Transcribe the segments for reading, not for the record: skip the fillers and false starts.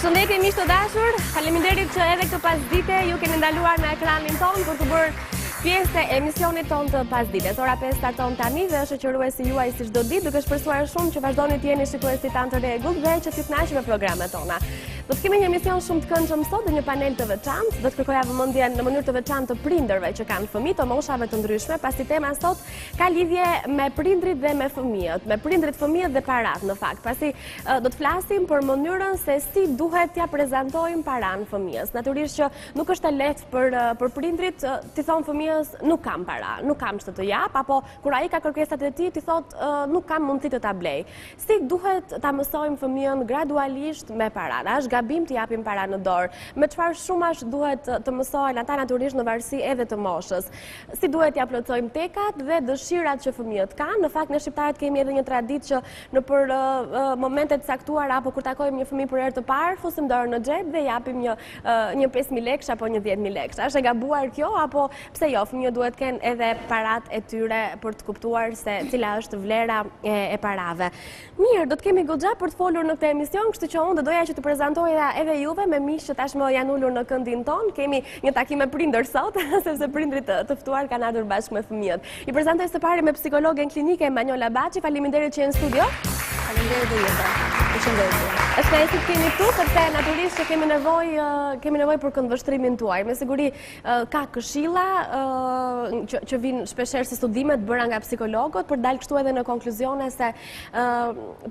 Përshëndetje miq të dashur, faleminderit që edhe këtë pasdite ju keni ndaluar në ekranin tonë për t'u bërë pjesë e emisionit tonë të pasdites. Ora 5 starton tani dhe është shoqëruesi juaj si çdo ditë, duke shpresuar shumë që vazhdoni të jeni shikuesit tanë të rregullt dhe që t'ju kënaqim me programet tona. Do të kemi një emision shumë të këndshëm sot dhe një panel të veçantë. Do të kërkoja vëmendjen në mënyrë të veçantë të prindërve që kanë fëmijë të moshave të ndryshme, pasi tema sot ka lidhje me prindrit dhe me fëmijët, me prindrit, fëmijët dhe paratë në fakt, pasi do të flasim për mënyrën se si duhet t'ia prezantojmë paranë fëmijës. Natyrisht që nuk është e lehtë për për prindrit t'i thonë fëmijës nuk kam para, nuk kam ç'të të jap, apo kur ai ka kërkesat e tij t'i thotë nuk kam mundësi të ta blej. Si duhet ta mësojmë fëmijën gradualisht me paranë? A është gabim t'i japim para në dorë? Me çfarë shumash duhet të mësohen ata natyrisht në varësi edhe të moshës? Si duhet t'ia plotësojmë tekat dhe dëshirat që fëmijët kanë? Në fakt ne shqiptarët kemi edhe një traditë që nëpër momente të caktuara apo kur takojmë një fëmijë për herë të parë, fusim dorën në xhep dhe japim një një 5000 lekësh apo një 10000 lekësh. A është e gabuar kjo apo pse jo, fëmijët duhet të kenë edhe paratë e tyre për të kuptuar se cila është vlera e, e parave. Mirë, do të kemi goxha për të folur në këtë emision, kështu që unë do doja që të prezantoja edhe juve me miq që tashmë janë ulur në këndin tonë. Kemi një takim me prindër sot, sepse prindrit të, të ftuar kanë ardhur bashkë me fëmijët. I prezantoj së pari me psikologen klinike Manjola Baçi. Faleminderit që je në studio. Faleminderit dhe juve. Përshëndetje. Është kënaqësi të kemi këtu sepse natyrisht që kemi nevojë kemi nevojë për këndvështrimin tuaj. Me siguri ka këshilla që që vijnë shpeshherë si studime të bëra nga psikologët për të dalë kështu edhe në konkluzione se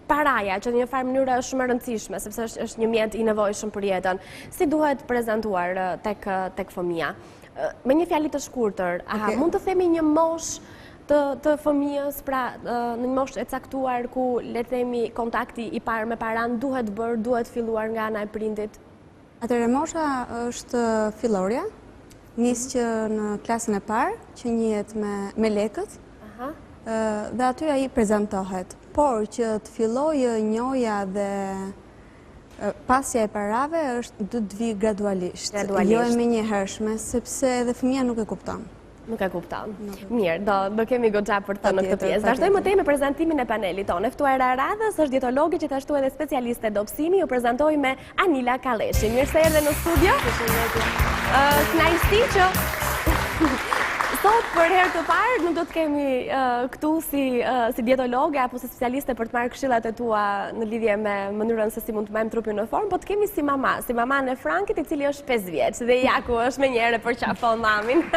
paraja që në një farë mënyre është shumë e rëndësishme sepse është është një mjet i nevojshëm për jetën. Si duhet prezantuar tek tek fëmija? Me një fjali të shkurtër, a mund të themi një moshë të, të fëmijës, pra në një moshë e caktuar ku le të themi kontakti i parë me paranë duhet bërë, duhet filluar nga ana e prindit? Atëherë mosha është fillorja, nis që në klasën e parë, që njihet me, me lekët, dhe aty ai prezantohet. Por që të fillojë njohja dhe Pasja e parave është duhet të vijë gradualisht, jo e menjëhershme, sepse edhe fëmija nuk e kupton. Nuk e kupton. Mirë, do, do kemi goxha për të thënë në këtë pjesë. Vazhdojmë më tej me prezantimin e panelit tonë. E ftuara e radhës është dietologe gjithashtu edhe specialiste dobësimi, ju prezantoj me Anila Kalleshi. Mirë se erdhe në studio. Përshëndetje. Kënaqësi që sot për herë të parë nuk do të kemi këtu si si dietologe apo si specialiste për të marrë këshillat e tua në lidhje me mënyrën se si mund të mbajmë trupin në formë, po të kemi si mama, si mamanë e Frankit i cili është 5 vjeç dhe ja ku është menjëherë e përqafon mamin.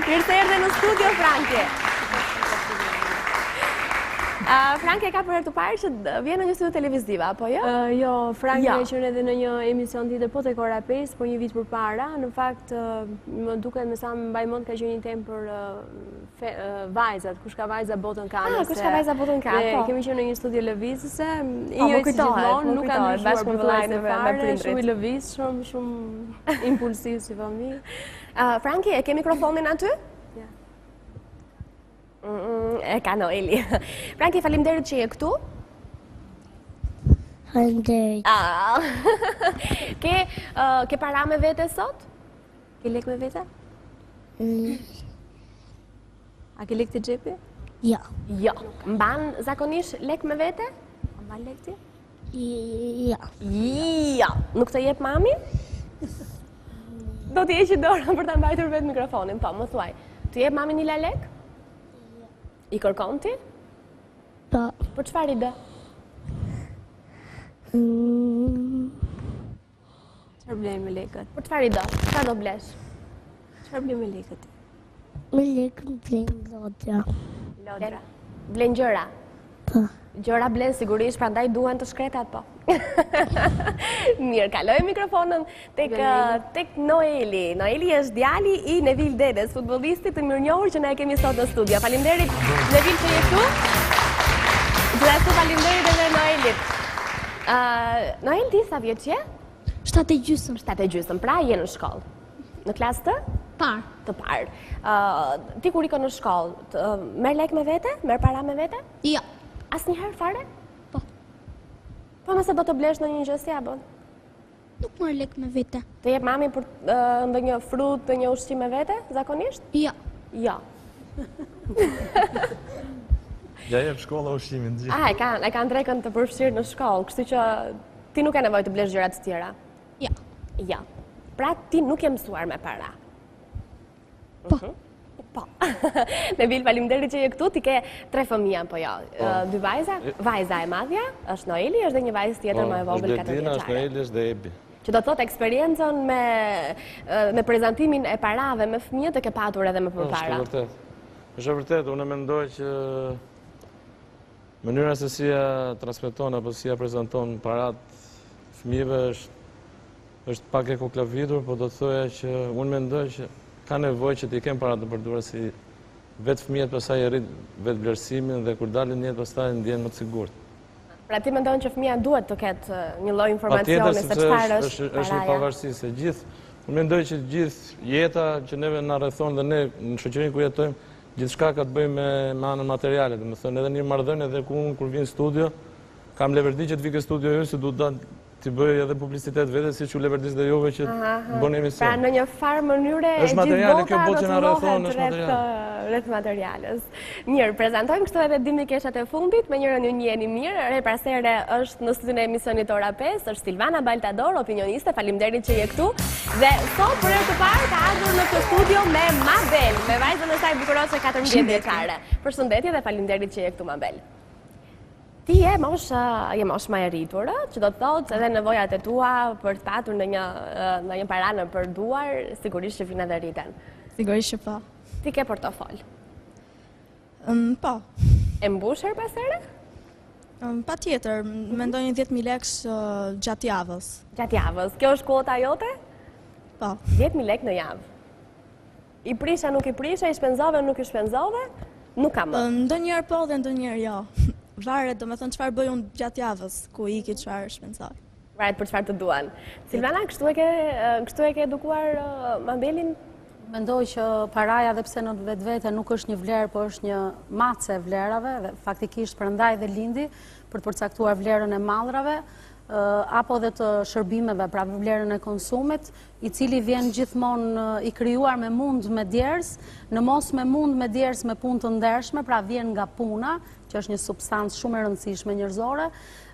Mirë se erdhe në studio Franki. Franki e ka për herë të parë që vjen në një studio televizive, apo jo? Jo, Franki jo. ka qenë edhe në një emision tjetër, po tek ora 5, po një vit përpara. Në fakt, më duket me sa mbaj mend ka qenë një temë për vajzat, kush ka vajza botën ka. Ah, kush ka vajza botën ka, po. Kemi qenë në një studio lëvizëse, i po, njëjtë si gjithmonë, nuk ka ndryshuar pothuajse fare, shumë i lëvizshëm, shumë impulsiv si fëmijë. Franki, e ke mikrofonin aty? Ja. Mm, e ka Noeli. Franki, faleminderit që je këtu. Faleminderit. Ah. Ke ke para me vete sot? Ke lek me vete? Mm. A ke lek te xhepi? Jo. Jo. Mban zakonisht lek me vete? A mban lek ti? Jo. Jo. Nuk të jep mami? Do t'i heqë dorën për ta mbajtur vetë mikrofonin. Po, më thuaj. Të jep mami Nila lek? Jo. I kërkon ti? Po. Për çfarë i do? Mm. Çfarë blen me lekët? Për çfarë i do? Çfarë do blesh? Çfarë blen me lekët? Me lekët blen lodra. Lodra. Blen gjëra. Po. Gjëra blen sigurisht, prandaj duhen të shkretat po. Mirë, kaloj mikrofonin tek tek Noeli. Noeli është djali i Nevil Dedes, futbollistit të mirënjohur që ne e kemi sot në studio. Faleminderit Nevil që je këtu. Gjithashtu faleminderit edhe Noelit. Noel, ti sa vjeç je? 7 e gjysëm. 7 e gjysëm, pra je në shkollë. Në klasë të? Parë. Të parë. Ti kur ikën në shkollë, merr lek me vete? Merr para me vete? Jo. Asnjëherë fare? Po. Po nëse do të blesh ndonjë gjë si ia bën? Nuk marr lek me vete. Të jep mami për ndonjë frut, ndonjë ushqim me vete, zakonisht? Jo. Jo. Ja jep shkolla ushqimin gjithë. Ah, e kanë, e kanë drekën të përfshirë në shkollë, kështu që... Ti nuk ke nevojë të blesh gjëra të tjera? Jo. Jo. Pra ti nuk je mësuar me para. Po. Mhm. Po. Nebil, faleminderit që je këtu, ti ke tre fëmijë apo jo? Po. Dy vajza, vajza e madhja, është Noeli, është dhe një vajzë tjetër po, më e vogël 4 vjeçare. Është Noeli, është dhe Ebi. Që do të thotë eksperiencën me me prezantimin e parave me fëmijët e ke patur edhe më po, përpara. Është e vërtetë. Është e vërtetë, unë mendoj që mënyra se si ia transmeton apo si ia prezanton parat fëmijëve është është pak e koklavitur, po do të thoja që unë mendoj që ka nevojë që t'i kenë paratë nëpër duar si vetë fëmijët pastaj e rrit vetëvlerësimin dhe kur dalin në jetë pastaj ndjehen më të sigurt. Pra ti mendon që fëmija duhet të ketë një lloj informacioni se çfarë është paraja? Është një pavarësi se gjithë, unë mendoj që gjithë jeta që neve na rrethon dhe ne në shoqërinë ku jetojmë, gjithçka ka të bëjë me me anën materiale, domethënë edhe një marrëdhënie dhe ku unë kur vij në studio, kam leverdi që të vij ke studio ju se du të T'i bëj edhe publicitet vetes, siç ju leverdis dhe juve që bëni emision. Pra në një farë mënyre e gjithë bota rrotullohet rreth materiales. Mirë, prezantojmë kështu edhe dy mikeshat e fundit, me njërën ju njiheni mirë, herë pas here është në studion e emisionit Ora 5, është Silvana Baltador, opinioniste, faleminderit që je këtu. Dhe sot për herë të parë ka ardhur në këtë studio me Mabel, me vajzën e saj bukuroqe 14 vjeçare. Përshëndetje dhe faleminderit që je këtu Mabel. Ti je moshë, je moshë më e rritur, që do të thotë edhe nevojat e tua për të patur ndonjë ndonjë para nëpër duar, sigurisht që vijnë edhe rriten. Sigurisht që po. Ti ke portofol? Um, po. E mbush herë pas here? Um, patjetër, mendoj një 10.000 lekë uh, gjatë javës. Gjatë javës. Kjo është kuota jote? Po. 10.000 lekë në javë. I prishe, nuk i prishe, i shpenzove, nuk i shpenzove, nuk ka më. Ndonjëherë po dhe ndonjëherë jo. Varet, domethënë çfarë bëj unë gjatë javës, ku iki, çfarë shpenzoj. Varet për çfarë të duan. Silvana, kështu e ke, kështu e ke edukuar Mabelin? Mendoj që paraja dhe pse në vetvete nuk është një vlerë, po është një matëse e vlerave, dhe faktikisht prandaj dhe lindi për të përcaktuar vlerën e mallrave, apo dhe të shërbimeve, pra vlerën e konsumit, i cili vjen gjithmonë i krijuar me mund me djersë, në mos me mund me djersë me punë të ndershme, pra vjen nga puna, që është një substancë shumë e rëndësishme njerëzore,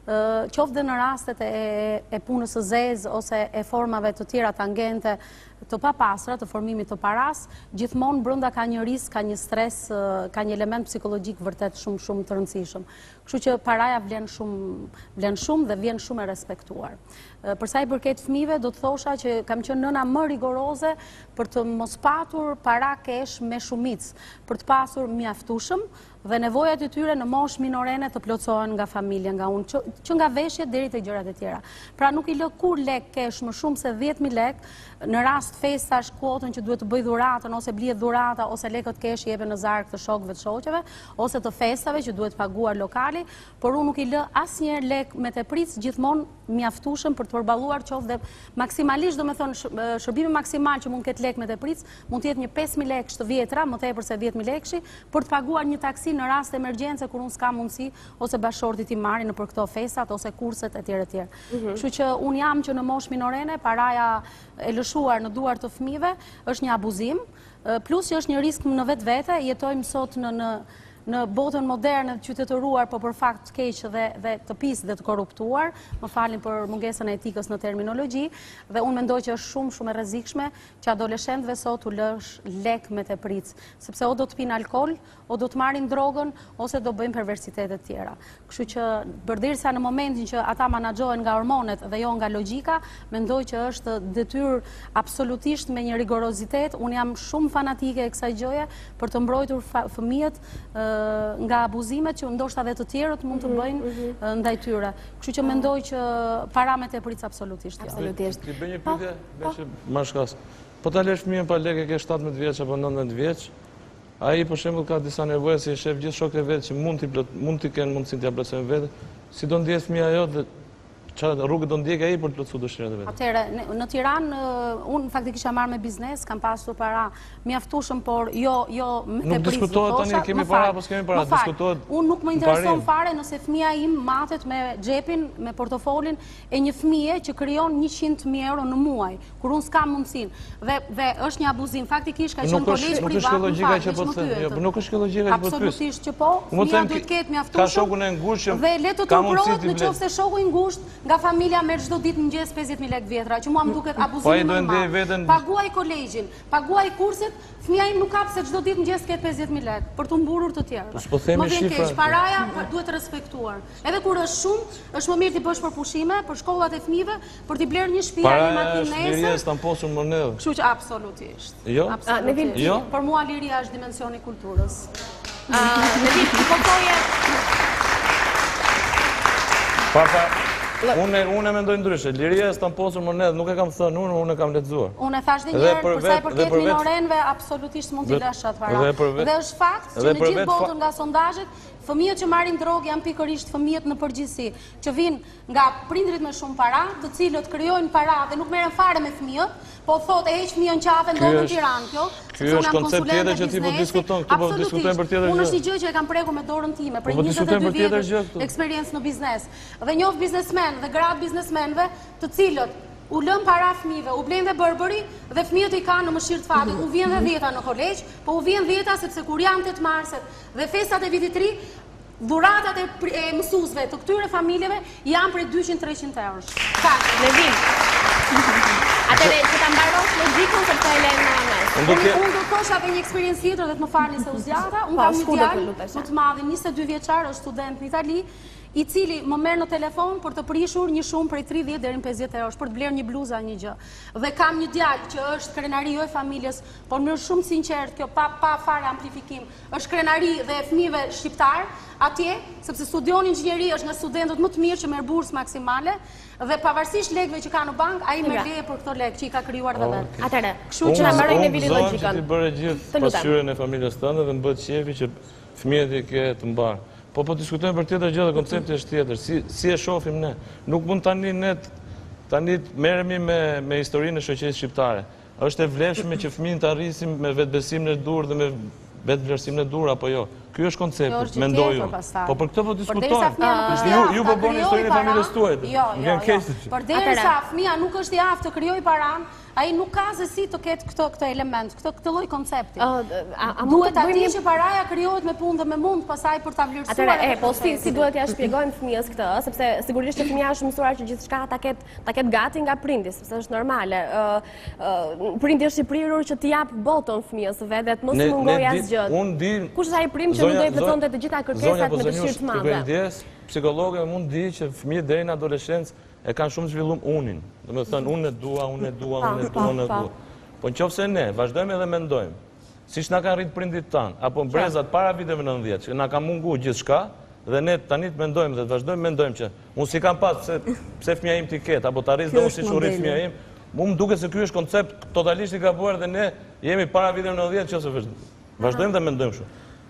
qoftë dhe në rastet e punës së zezë ose e formave të tjera tangente të papastra të formimit të parasë, gjithmonë brenda ka një risk, ka një stres, ka një element psikologjik vërtet shumë shumë të rëndësishëm. Kështu që paraja vlen shumë, vlen shumë dhe vjen shumë e respektuar. Për sa i përket fëmijëve, do të thosha që kam qenë nëna më rigoroze për të mos patur para kesh me shumicë, për të pasur mjaftueshëm dhe nevojat e tyre në moshë minorene të plotësohen nga familja, nga unë, që nga veshjet deri te gjërat e tjera. Pra nuk i lë kurrë lek kesh më shumë se 10.000 lek në rast festash kuotën që duhet të bëj dhuratën ose blihet dhurata ose lekët kesh jepen në zarkë të shokëve të shoqeve, ose të festave që duhet paguar lokali, por unë nuk i lë asnjëherë lek me tepricë, gjithmonë mjaftueshëm për të përballuar qoftë dhe maksimalisht, domethënë shërbimi maksimal që mund të ketë lek me tepricë, mund të jetë një 5000 lekë të vjetra, më tepër se 10000 lekëshi, për të paguar një taksi në rast emergjence kur unë s'kam mundësi ose bashkëshorti t'i marri nëpër këto festat ose kurset etj etj. Mhm. Kështu që unë jam që në moshë minorene, paraja e lëshuar në duar të fëmijëve është një abuzim, Plus që është një risk në vetvete, jetojmë sot në në në botën moderne të qytetëruar, po për fat të keq dhe dhe të pistë dhe të korruptuar, më falni për mungesën e etikës në terminologji, dhe unë mendoj që është shumë shumë e rrezikshme që adoleshentëve sot t'u lësh lek me tepricë, sepse o do të pinë alkool, o do të marrin drogën, ose do bëjnë perversitete të tjera. Kështu që përderisa në momentin që ata manaxhohen nga hormonet dhe jo nga logjika, mendoj që është detyrë absolutisht me një rigorozitet, unë jam shumë fanatike e kësaj gjëje për të mbrojtur fëmijët nga abuzimet që ndoshta dhe të tjerët mund të mhm, bëjnë mhm. ndaj tyre. Kështu që mendoj që para me tepricë absolutisht jo. Absolutisht. T'i bëj një po, pyetje, po. meqë ma shkas. Po ta lësh fëmijën pa lekë ke 17 vjeç apo 19 vjeç, Ai për shembull ka disa nevoja se i shef gjithë shokët e vet që mund t'i plot, mund t'i kenë mundësinë t'ia plotësojnë vetë, si do ndihet fëmija jot dhe çfarë rrugë do ndjekë ai për të plotësuar dëshirat e veta. Atëherë, në Tiranë unë faktikisht jam marrë me biznes, kam pasur para mjaftueshëm, por jo jo me tepricë. Nuk diskutohet tani kemi para apo s'kemi para, diskutohet. Unë nuk më intereson fare nëse fëmija im matet me xhepin, me portofolin e një fëmije që krijon 100.000 euro në muaj. Kur unë s'kam mundësinë. Dhe, dhe është një abuzim. Faktikisht ka qenë kolegj privat, nuk është logjika që po të them. Jo, nuk është kjo logjika që po të pyes. Absolutisht që po, fëmija duhet të ketë mjaftueshëm. Ka shokun e ngushtë që dhe le të turpërohet në qoftë se shoku i ngushtë Nga familja merr çdo ditë mëngjes 50.000 lekë vjetra, që mua më duket Po abuzimi më i madh. Paguaj kolegjin, paguaj kurset, fëmija im nuk ka pse çdo ditë mëngjes të ketë 50.000 lekë për t'u mburrur të tjerëve. Po s'po themi Më vjen shifra. keq, paraja duhet respektuar. Edhe kur është shumë, është më mirë t'i bësh për pushime, për shkollat e fëmijëve, për t'i blerë një shtëpi a një Paraja makinë është liria nesër. e stamposur monedhë. Kështu që absolutisht. Jo? Absolutisht. Jo? Për mua liria është dimensioni i kulturës. Nevil, ti po thoje Pa, pa, unë unë e mendoj ndryshe. Liria e stamposur monedhë nuk e kam thënë unë, unë e kam lexuar. Unë e thash dhe Dhe një herë, për për sa i vet- dhe përket për vet- minorenëve, absolutisht mund t'i Dhe- lësh atë para. dhe për vet- Dhe është fakt që dhe në për gjithë vet fa- botën nga sondazhet, fëmijët që marrin drogë janë pikërisht fëmijët në përgjithësi, që vijnë nga prindërit me shumë para, të cilët krijojnë para dhe nuk merren fare me fëmijët, po thotë e heq fëmijën qafe ndodh në Tiranë kjo, Ky është koncept tjetër që ti po diskuton, këtu po diskutojmë për tjetër gjë. Unë është një gjë që e kam prekur me dorën time, prej Po, po diskutojmë 22 për tjetër vjetësh gjë këtu. eksperiencë në biznes. Dhe njoh biznesmen dhe gratë biznesmenëve, të cilët u lënë para fëmijëve, u blejnë dhe Burberry dhe fëmijët i kanë në mëshirë të fatit. U vjen dhe dhjeta në kolegj, po u vjen dhjeta sepse kur janë 8 marset dhe festat e vitit të ri, dhuratat e e mësuesve të këtyre familjeve janë prej 200-300 eurosh. Kaq. Nevin. Atëre, që ta mbarosh logjikën sepse e lënë në mes. Unë do Unë ke unë do thosha edhe një eksperiencë tjetër dhe të më falni se u zgjata. Unë Po, kam një shkurt, djalë të lutesh. më të madhin, 22 vjeçar, është student në Itali, i cili më merr në telefon për të prishur një shumë prej 30 deri në 50 eurosh për të blerë një bluzë a një gjë. Dhe kam një djalë që është krenari jo e familjes, por në mënyrë shumë sinqert, kjo pa pa fare amplifikim, është krenari dhe e fëmijëve shqiptar atje, sepse studion inxhinieri, është nga studentët më të mirë që merr bursë maksimale dhe pavarësisht lekëve që ka në bank, ai merr leje për këto lekë që i ka krijuar dhe vetë. Atëre, Kështu që ta mbaroj Unë Nevili gëzohem që logjikën. ti bëre gjithë Të lutem. pasqyrën e familjes tënde dhe më bëhet qefi që fëmijët i ke të mbarë. Po po diskutojmë për tjetër gjë dhe koncepti është tjetër. Si si e shohim ne? Nuk mund tani ne tani të merremi me me historinë e shoqërisë shqiptare. Është e vlefshme që fëmijën ta rrisim me vetbesimin e duhur dhe me vetëvlerësimin e duhur apo jo? Ky është Kjo koncepti, është gjë mendoj tjetër unë. pastaj. Po për këtë po Përderisa diskutojmë. fëmija nuk është i Ju aftë ju ta po bëni krijojë historinë e para, familjes tuaj. Jo, Më jo, vjen jo. keq të- Përderisa fëmija nuk është i aftë të krijojë paran, ai nuk ka se si të ketë këtë këtë element, këtë këtë lloj koncepti. A, a mund Duhet të ta bëjmë di një që paraja krijohet me punë dhe me mund, pastaj për ta vlerësuar. Atëre, edhe e, po si, si procesin. duhet t'ia shpjegojmë fëmijës këtë, ë, sepse sigurisht që fëmija është mësuar që gjithçka ta ketë ta ketë gati nga prindi, sepse është normale. Ë, ë, prindi është i prirur që t'i jap botën fëmijës së vet dhe të mos i mungojë di- asgjë. Unë di Kush është ai prind që nuk do i plotësonte të gjitha kërkesat po me dëshirë të madhe? Zonja, ndjes, psikologe mund di që fëmijët deri në adoleshencë e kanë shumë zhvillum unin. Do të thënë unë e dua, unë e dua, unë e dua, unë e dua. Po në qoftë se ne vazhdojmë edhe mendojmë, siç na kanë rritë prindit tanë, apo brezat para viteve 90, që na ka mungu gjithçka, dhe ne tani të mendojmë dhe të vazhdojmë mendojmë që unë si kam pas pse pse fëmia im t'i ketë apo ta rris Ky dhe unë është siç u rrit modeli. fëmia im, mu më duket se ky është koncept totalisht i gabuar dhe ne jemi para viteve 90 që se vazhdojmë dhe mendojmë kështu.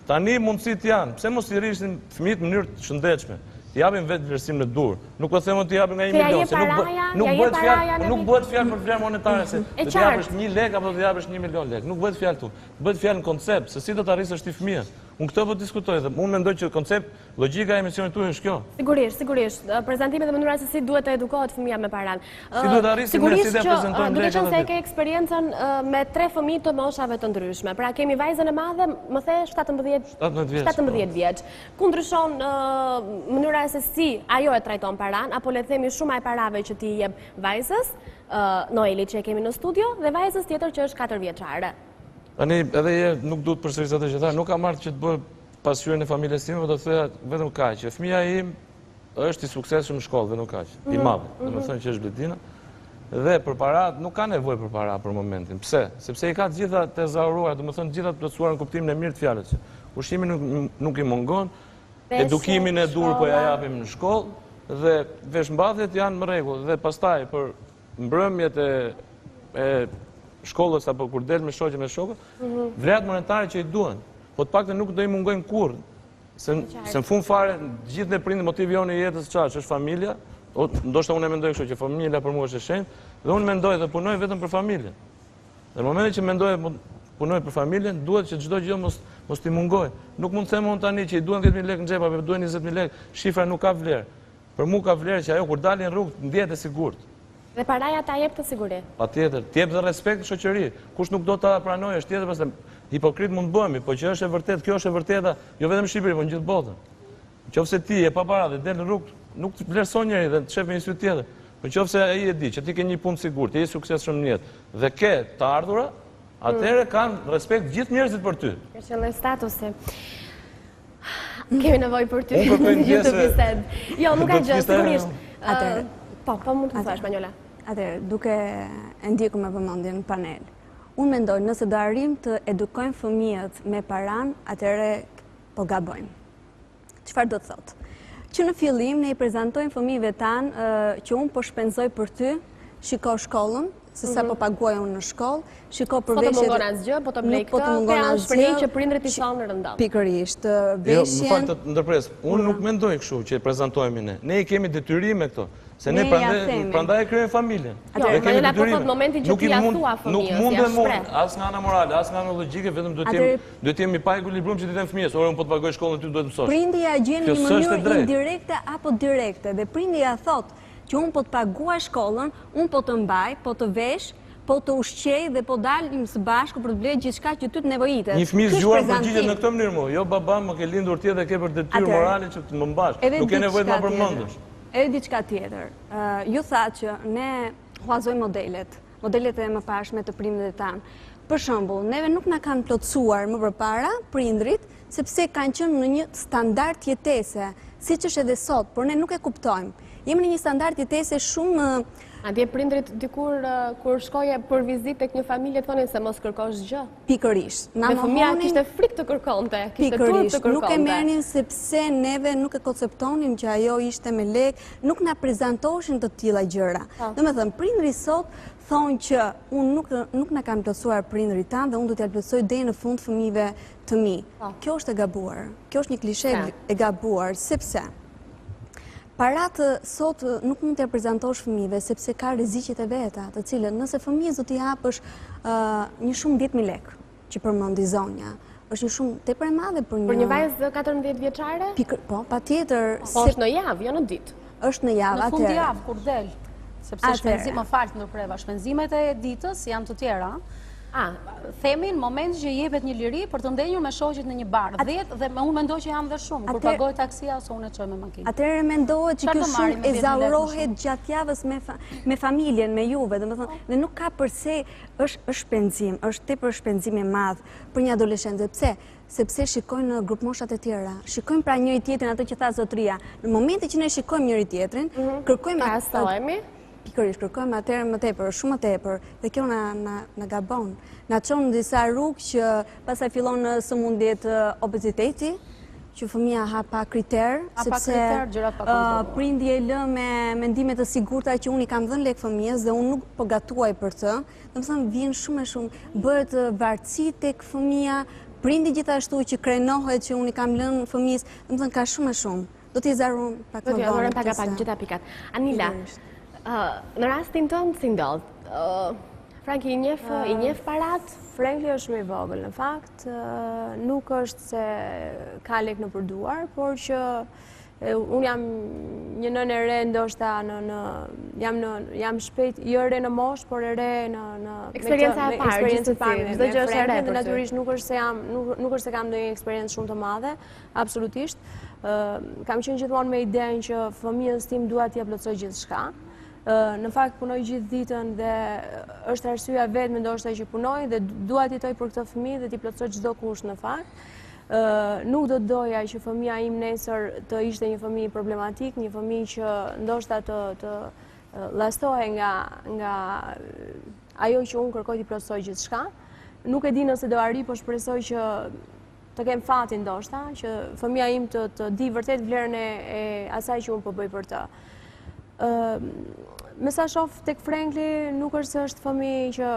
Tani mundësitë janë, pse mos i rrisim fëmijët në mënyrë të shëndetshme? T'i japim vetë vlerësimin e duhur. Nuk po them unë t'i japim nga 1 Se ja milion, jep se nuk bë, paraja, nuk ja jep bëhet fjalë, paraja, nuk Nevil. bëhet fjalë për vlerë monetare se E do t'i qartë. japësh 1 lek apo do t'i japësh 1 milion lek. Nuk bëhet fjalë këtu. Bëhet fjalë në koncept se si do ta rrisësh ti fëmijën. Unë këtë po diskutoj dhe unë mendoj që koncept logjika e emisionit tuaj është kjo. Sigurisht, sigurisht. Prezantimi dhe mënyra se si duhet të edukohet fëmia me paran. Si duhet ta rrisim ne, Sigurisht si t'ia që, prezantojmë duke lekët qenë se aty. e ke eksperiencën me tre fëmijë të moshave të ndryshme. Pra kemi vajzën e madhe, më the 17 17 vjeç. 17 vjeç. Ku ndryshon mënyra se si ajo e trajton paran, apo le të themi shuma e parave që ti i jep vajzës, Noelit që e kemi në studio dhe vajzës tjetër që është 4 vjeçare. Tani edhe je nuk duhet përsëris atë që tha, nuk kam ardhur që të bëj pasqyrën e familjes time, por do të thoja vetëm kaq, që fëmia im është i suksesshëm në shkollë, vetëm kaq, i madh, domethënë që është Bledina. Dhe për para nuk ka nevojë për para për momentin. Pse? Sepse i ka të gjitha të ezauruara, domethënë të gjitha të plotësuara në kuptimin e mirë të fjalës. Ushqimi nuk nuk i mungon, Veshjet, edukimin e duhur po ja shkolla. japim në shkollë dhe veshmbathjet janë në rregull dhe pastaj për mbrëmjet e e shkollës apo kur del me shoqe me shokë, vlerat monetare që i duhen, po të paktën nuk do i mungojnë kurrë. Se se në fund fare gjithë ne prindë motivi jonë i jetës çfarë është, është familja, o, ndoshta unë e mendoj kështu që familja për mua është e shenjtë dhe unë mendoj dhe punoj vetëm për familjen. Dhe në momentin që mendoj dhe punoj për familjen, duhet që çdo gjë mos mos t'i mungojë. Nuk mund të them unë tani që i duhen 10000 lekë në xhep apo duhen 20000 lekë, shifra nuk ka vlerë. Për mua ka vlerë që ajo kur dalin në rrugë ndihet e sigurt. Dhe paraja ta jep të siguri. Patjetër, të jep dhe respekt në shoqëri. Kush nuk do ta pranojë është tjetër, pastaj hipokrit mund të bëhemi, po që është e vërtetë, kjo është e vërteta, jo vetëm në Shqipëri, po në gjithë botën. Nëse ti je pa para dhe del në rrugë, Nuk të vlerëson njeri dhe të shef me një sy tjetër. Po në qoftë se ai e di që ti ke një punë të sigurt, je i suksesshëm në jetë dhe ke të ardhura, atëherë mm. kanë respekt gjithë njerëzit për ty. Ka qenë lloj statusi. Kemi nevojë për ty. Unë kërkoj ndjesë. Bisedë. Jo, nuk ka gjë, sigurisht. Atëherë, po, po mund të më thuash Manjola. Atëherë, duke e ndjekur me vëmendje në panel. Unë mendoj, nëse do arrijmë të edukojmë fëmijët me paranë, atëherë po gabojmë. Çfarë do të thotë? Që në fillim ne i prezantojmë fëmijëve tanë që unë po shpenzoj për ty, shiko shkollën, se sa mhm. po paguaj unë në shkollë, shiko për veshjet... Po të mungon asgjë, po të blej po këtë, po janë shprehje që prindërit i thonë rëndom. Pikërisht, veshjen... Jo, më fal të ndërpres, unë nuk mendoj kështu që prezantojmë ne. Ne i kemi detyrime këto. Se ne prandaj e krijojmë familjen. Jo, ne kemi po detyrime. Momentin që ti ia thua fëmijës, nuk mundem unë, as nga ana morale, as nga ana logjike, vetëm duhet të jem, duhet të jem i paekuilibruar që t'i them fëmijës, ore unë po të paguaj shkollën ty duhet të mësosh. Prindi ia gjen në një mënyrë indirekte apo direkte dhe prindi ia thotë që unë po të paguaj shkollën, unë po të mbaj, po të vesh, po të ushqej dhe po dalim së bashku për të blerë gjithçka që ty të nevojitet. Një fëmijë i zgjuar përgjigjet në këtë mënyrë mu, jo baba më ke lindur ti dhe ke për detyrë morale që të më mbash, nuk ke nevojë të ma përmendësh. Edhe diçka tjetër, ju thatë që ne huazojmë modelet, modelet e mëparshme të prindërve tanë. Për shembull, neve nuk na kanë plotësuar më përpara prindërit, sepse kanë qenë në një standard jetese, siç është edhe sot, por ne nuk e kuptojmë. Jemi në një standard jetese shumë... Madje prindërit dikur, kur shkoje për vizitë tek një familje, thonin se mos kërkosh gjë. Pikërisht. Na mohonin... Dhe fëmija kishte frikë të kërkonte, kishte turp të kërkonte. Nuk e merrnin sepse neve nuk e konceptonim që ajo ishte me lek, nuk na prezantoshin të tilla gjëra. Po. Domethënë, prindërit sot thonë që unë nuk, nuk na kanë plotësuar prindërit tanë dhe unë do t'ia plotësoj deri në fund fëmijëve të mi. Po. Kjo është e gabuar. Kjo është një klishe e gabuar, sepse Paratë sot nuk mund t'ia prezantosh fëmijëve, sepse ka rreziqet e veta, të cilët nëse fëmijës do t'i japësh një shumë 10.000 lekë, që përmendi zonja, është një shumë tepër e madhe për një... Për një vajzë 14 vjeçare? Po, patjetër... Po, është në javë, jo në ditë. Është në javë, atëherë. Në fundjavë, kur del. Sepse shpenzim, më fal të ndërpreva, shpenzimet e ditës janë të tjera. A, themi në moment që jepet një liri për të ndenjur me shoqet në një bar, 10 dhe unë mendoj që janë dhe shumë, kur paguaj taksia ose unë e çoj me makinë. Atëherë mendohet që kjo shumë ezaurohet gjatë javës me familjen, me juve, domethënë, dhe nuk ka përse është shpenzim, është tepër shpenzim i madh për një adoleshent, dhe pse? Sepse shikojnë në grupmoshat e tjera, shikojnë pra njëri-tjetrin atë që tha zotëria, në momentin që ne shikojmë njëri-tjetrin, mhm. kërkojmë... Krahasohemi? Pikërisht, kërkojmë atëherë më tepër, shumë më tepër, dhe kjo na, na, na gabon. Na çon në disa rrugë që pastaj fillon sëmundjet obeziteti, që fëmija ha pa kriter, sepse prindi e lë me mendime të sigurta që unë i kam dhënë lek fëmijës dhe unë nuk po gatuaj për të, domethënë vjen shumë e shumë, bëhet vartësi tek fëmija, prindi gjithashtu që krenohet që unë i kam lënë fëmijës, domethënë ka shumë e shumë. Do t'i ezauron pak më vonë. Do t'i ezauron pak a pak gjitha pikat. Anila, në rastin tënd si ndodh? Franki i njeh, i njeh paratë? Frankli është më i vogël, në fakt, nuk është se ka lek nëpër duar, por që unë jam një nënë e re ndoshta në në jam në jam shpejt jo e re në moshë, por e re në në eksperienca e parë, gjithsesi, çdo gjë është e re. Natyrisht nuk është se jam nuk nuk është se kam ndonjë eksperiencë shumë të madhe, Absolutisht. Kam qenë gjithmonë me idenë që fëmijës tim dua t'ia plotësoj gjithçka. Në fakt punoj gjithë ditën dhe është arsyeja e vetme ndoshta që punoj dhe dua të jetoj për këtë fëmijë dhe t'i plotësoj çdo kusht në fakt. Nuk do të doja që fëmija im nesër të ishte një fëmijë problematik, një fëmijë që ndoshta të të llastohej nga nga ajo që unë kërkoj t'i plotësoj gjithçka. Nuk e di nëse do arrij, po shpresoj që të kem fatin ndoshta, që fëmija im të, të di vërtet vlerën e, e asaj që unë po bëj për të. Ë me sa shoh tek Frankli nuk është se është fëmijë që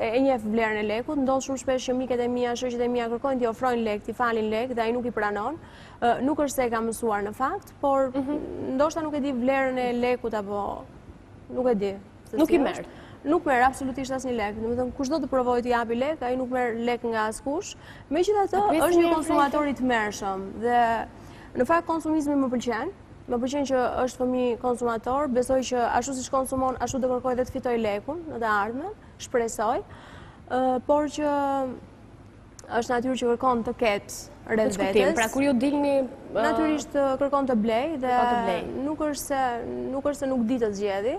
e njeh vlerën e lekut, ndodh shumë shpesh që miket e mia, shoqet e mia kërkojnë t'i ofrojnë lek, t'i falin lek dhe ai nuk i pranon. Nuk është se e ka mësuar në fakt, por mhm. ndoshta nuk e di vlerën e lekut apo nuk e di. Nuk i merr. Nuk merr absolutisht asnjë lek. Domethënë kushdo të provojë t'i japi lek, ai nuk merr lek nga askush. Megjithatë, është një konsumator i tmerrshëm dhe në fakt konsumizmi më pëlqen. Më pëlqen që është fëmijë konsumator, besoj që ashtu siç konsumon, ashtu do kërkojë dhe të fitojë lekun në të ardhmen, shpresoj. Por që. Është natyrë që kërkon të ketë rreth vetes. Pra kur ju dilni natyrisht kërkon të blejë dhe nuk është se nuk është se nuk di të zgjedhë.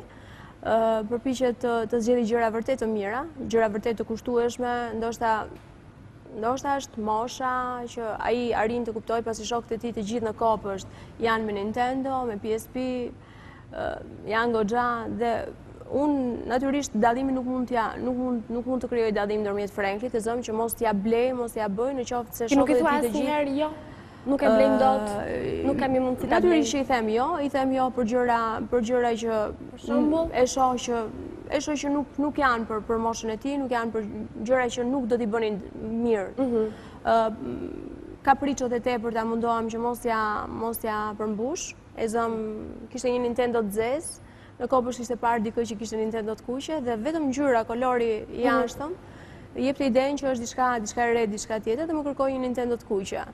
Përpiqet të të zgjedhë gjëra vërtet të mira, gjëra vërtet të kushtueshme, ndoshta ndoshta është mosha që ai arrin të kuptojë pasi shokët e tij të gjithë në kopësht janë me Nintendo, me PSP, janë goxha dhe unë natyrisht dallimin nuk mund t'ja nuk mund nuk mund të krijoj dallim ndërmjet Franklit, të zëmë që mos t'ja blej, mos t'ja bëj në qoftë se shokët e tij të gjithë. Jo, nuk e blejmë dot, nuk kemi mundësi ta blejmë. Natyrisht që i them jo, i them jo për gjëra, për gjëra që për shembull e shoh që e shoh që nuk nuk janë për për moshën e tij, nuk janë për gjëra që nuk do t'i bënin mirë. Mm Kapriçot e tepërta mundohem që mos ja mos ja përmbush. E zëmë, kishte një Nintendo të zezë, në kopësht kishte parë dikë që kishte Nintendo të kuqe dhe vetëm ngjyra, kolori i mhm. jashtëm, jepte idenë që është diçka, diçka e re, diçka tjetër dhe më kërkoi një Nintendo të kuqe.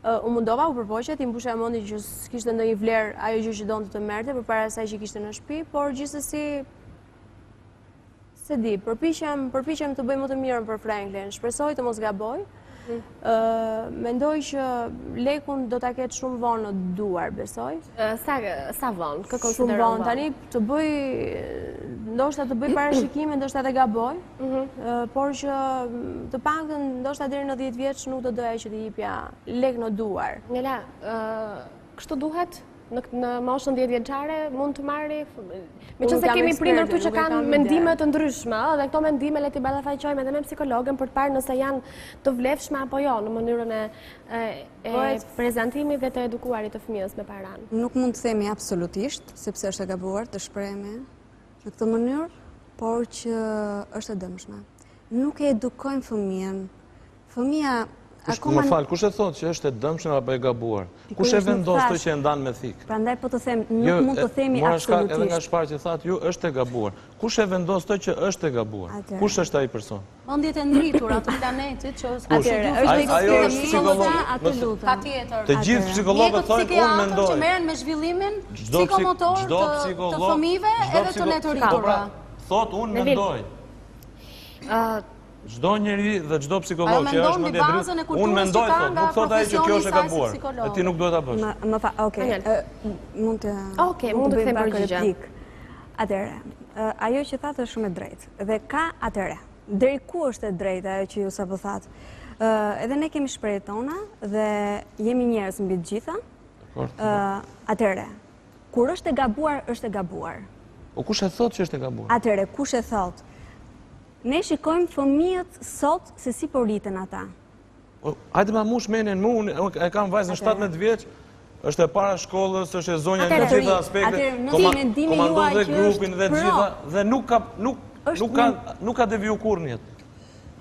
U mundova, u përpoqa, t'i mbushja mendjen që s'kishte ndonjë vlerë ajo gjë që donte të merrte përpara asaj që kishte në shtëpi, por gjithsesi S'e di, përpiqem, përpiqem të bëj më të mirën për Franklin. Shpresoj të mos gaboj. Mhm. Mendoj që lekun do ta ketë shumë vonë në duar, besoj. Sa sa vonë? Kë konsideron Shumë vonë. Tani të bëj ndoshta të bëj parashikime, ndoshta edhe gaboj. Mhm. Por që të paktën ndoshta deri në 10 vjeç nuk do doja që t'i jipja lek në duar. Nela, kështu duhet? Në në moshën 10 vjeçare mund të marri meqenëse kemi prindër këtu që kanë mendime të ndryshme, ëh, dhe këto mendime le t'i ballafaqojmë edhe me psikologen për të parë nëse janë të vlefshme apo jo në mënyrën e e prezantimit dhe të edukuarit të fëmijës me paranë. Nuk mund të themi absolutisht, sepse është e gabuar të shprehemi në këtë mënyrë, por që është e dëmshme. Nuk e edukojmë fëmijën Fëmija akoma... Më fal, kush e thotë që është e dëmshme apo e gabuar? Kush e vendos këtë që e ndan me thikë? Prandaj po të them, nuk jo, mund të themi absolutisht. Edhe nga çfarë që thatë ju, është e gabuar. Kush e vendos këtë që është e gabuar? Kush është ai person? Mendjet e ndritura të planetit që është... Atëherë, është eksperti psikolog, atë lutem. Të gjithë psikologët thonë, unë mendoj. Mjekët që merren me zhvillimin psikomotor të fëmijëve edhe të ne të po pra, Thotë, unë mendoj. Çdo njeri dhe çdo psikolog që është mendjedritur, unë mendoj thotë, nuk thotë ai që kjo është e gabuar, e ti nuk duhet ta bësh. Më fa, okay, mund të Okej, mund të kthejmë përgjigje. Atëherë, ajo që thatë është shumë e drejtë dhe ka atëherë, deri ku është e drejtë ajo që ju sapo thatë? Edhe ne kemi shprehjet tona dhe jemi njerëz mbi të gjitha. Atëherë, kur është e gabuar, është e gabuar. Po kush e thotë që është e gabuar? Atëherë, kush e thotë? Ne shikojmë fëmijët sot se si po rriten ata. Po, hajde ma mush mendjen mu, unë e kam vajzën 17 vjeç, është e para shkollës, është e zonja në të gjitha aspektet, komandon dhe grupin dhe të gjitha, dhe nuk ka, nuk, nuk ka, nuk ka deviju kurrë në jetë.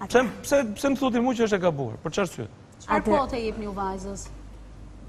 Pse, pse, pse më thotë mu që është e gabuar? Për çfarë arsye? Çfarë kuote jepni ju vajzës?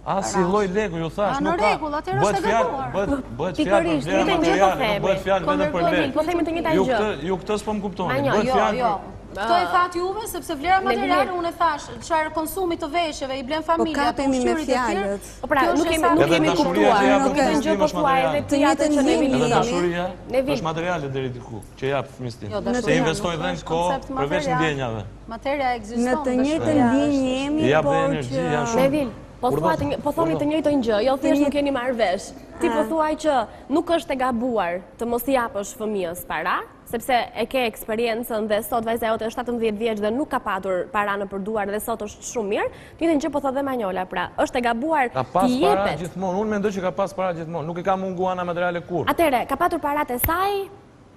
Asnjë lloj leku, ju thashë, nuk ka. Në rregull, atëherë është e gabuar. Bëhet fjalë për vlera materiale, nuk bëhet fjalë vetëm për lekë. Po themi të njëjtën gjë. Ju këtë s'po më kuptoni. Bëhet jo, fjalë jo. Këtë e thatë juve, sepse vlera materiale unë e thashë, çfarë konsumi të veshjeve, i blen po familja, të ushqyerit e tjerë. Po pra, nuk kemi nuk kemi kuptuar. Nuk kemi gjë po thuaj edhe të njëjtën linjë. Edhe dashuria është materiale deri diku, që jap fëmijës tim. Jo, Se investoj dhe në kohë përveç ndjenjave. Materia ekziston. Në të njëjtën linjë jemi, por që... Nevil, po thua të po thoni të njëjtën gjë, jo thjesht nuk jeni marrë vesh. Ti po thua që nuk është e gabuar të mos i japësh fëmijës para, sepse e ke eksperiencën dhe sot vajza jote është 17 vjeç dhe nuk ka patur para nëpër duar dhe sot është shumë mirë. Të njëjtën gjë po thotë dhe Manjola, pra, është e gabuar t'i jepet. Ka pas para gjithmonë, unë mendoj që ka pas para gjithmonë, nuk i ka mungu ana materiale kurrë. Atëherë, ka patur paratë e saj,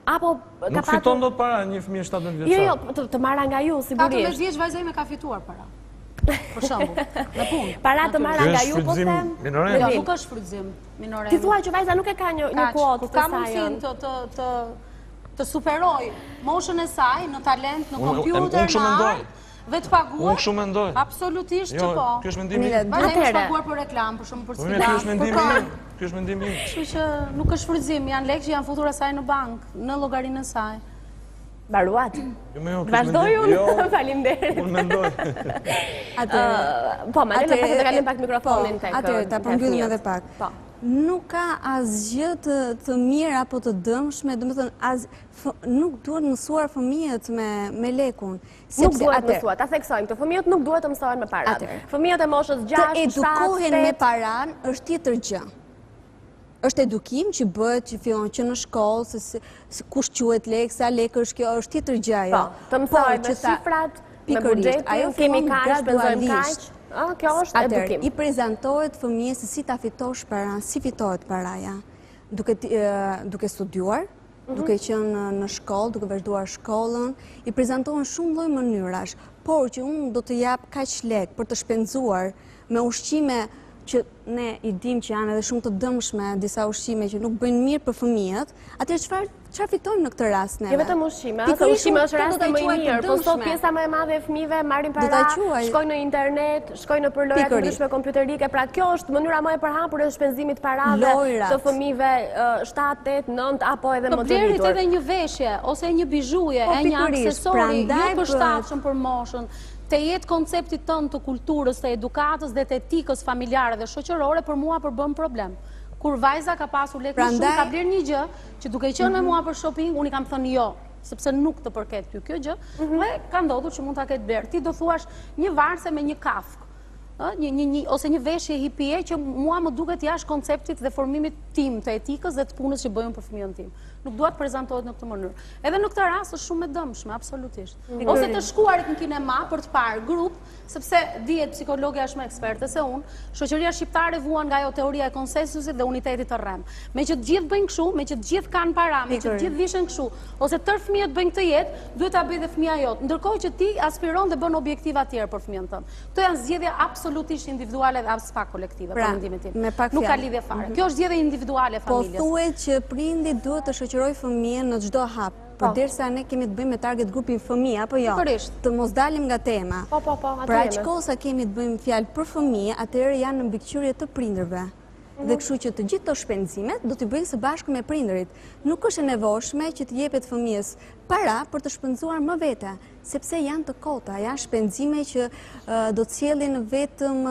Apo ka patur... Nuk fiton dot para një fëmijë 17 vjeçar. Jo, jo, të marra nga ju, sigurisht. 14 vjeç vajza ime ka fituar para. Për shembull, në punë. Para të marra nga ju, po them. Jo, nuk është shfrytëzim minorem. Ti thua që vajza nuk e ka një një kuotë të sajën. Ka mundësinë të të të të superojë moshën e saj në talent, në kompjuter, në art. Dhe të paguar? Unë kështu mendoj. Absolutisht që jo, po. Ky është mendimi im. Vajza ime është paguar për reklamë, për shembull për sfida. Ky është mendimi im. Ky është mendimi im. Kështu që nuk është shfrytëzim, janë lekë që janë futur asaj në bankë, në llogarinë e saj. Mbaruat. Jo, jo, Vazhdoj unë, jo, faleminderit. Unë mendoj. Atë, po, më lënë pak të kalim pak mikrofonin po, tek. Atëherë, ta përmbyllim edhe pak. Po. Nuk ka asgjë të, të mirë apo të dëmshme, domethënë, as, nuk duhet mësuar fëmijët me, me lekun. Nuk duhet mësuar, ta theksojmë, të fëmijët nuk duhet të mësohen me paratë. Fëmijët e moshës 6, 7, 8... Të edukohen me paranë është tjetër gjë. Është edukim që bëhet që fillon që në shkollë, se, se kush quhet lek, sa lek është kjo, është tjetër gjë ajo. Po, të mësohen me shifrat, me buxhetin, kemi kaq, shpenzojmë kaq. Kjo është edukim. I prezantohet fëmijës se si ta fitosh paranë, si fitohet paraja, duke, duke studiuar, mhm. duke qenë në shkollë, duke vazhduar shkollën, i prezantohen shumë lloj mënyrash, por që unë do të jap kaq lek për të shpenzuar me ushqime që ne i dim që janë edhe shumë të dëmshme, disa ushqime që nuk bëjnë mirë për fëmijët, atëherë çfarë çfarë fitojmë në këtë rast neve? Jo vetëm ushqime, se ushqime është rasti më i mirë, po sot pjesa më e madhe e fëmijëve marrin para, shkojnë në internet, shkojnë nëpër lojra të ndryshme kompjuterike, pra kjo është mënyra më e përhapur e shpenzimit parave të fëmijëve 7, 8, 9 apo edhe më të rritur. Të blerit edhe një veshje ose një bizhuje, po, e një aksesori, jo të përshtatshëm për moshën, tejet konceptit tënd të kulturës, të edukatës dhe të etikës familjare dhe shoqërore, për mua përbën problem. Kur vajza ka pasur lekë më shumë, ka blerë një gjë, që duke qenë me mhm. mua për shopping, unë i kam thënë jo, sepse nuk të përket ty kjo gjë, mhm. dhe ka ndodhur që mund ta ketë blerë. Ti do thuash një varëse me një kafkë, një, një, një, ose një veshje hipie që mua më duket jashtë konceptit dhe formimit tim të etikës dhe të punës që bëj unë për fëmijën tim. Nuk dua të prezantohet në këtë mënyrë. Edhe në këtë rast është shumë e dëmshme, absolutisht. Mm. Ose të shkuarit në kinema për të parë grup, sepse dihet psikologja është më eksperte se unë, shoqëria shqiptare vuan nga ajo teoria e konsensusit dhe unitetit të rremë. Meqë të gjithë bëjnë kështu, meqë të gjithë kanë para, meqë të gjithë vishen kështu, ose tërë fëmijët bëjnë këtë jetë, duhet ta bëjë dhe fëmija jot. Ndërkohë që ti aspiron dhe bën objektiva tjerë për fëmijën tënd. Këto janë zgjedhje absolutisht individuale dhe aspak kolektive, për pra, mendimin tim. Nuk ka lidhje fare. Mhm. Kjo është zgjedhje individuale e po familjes. Po thuhet që prindi duhet të shoqërojë fëmijën në çdo hap. Po. Përderisa ne kemi të bëjmë me target grupin fëmijë, apo jo? Pikërisht. Të mos dalim nga tema. Po, po, po, aty Për aq kohë sa kemi të bëjmë fjalë për fëmijë, atëherë janë në mbikëqyrje të prindërve. Mhm. Dhe kështu që të gjithë këto shpenzimet do t'i bëjnë së bashku me prindërit. Nuk është e nevojshme që t'i jepet fëmijës para për të shpenzuar më vete, sepse janë të kota, janë shpenzime që do të sjellin vetëm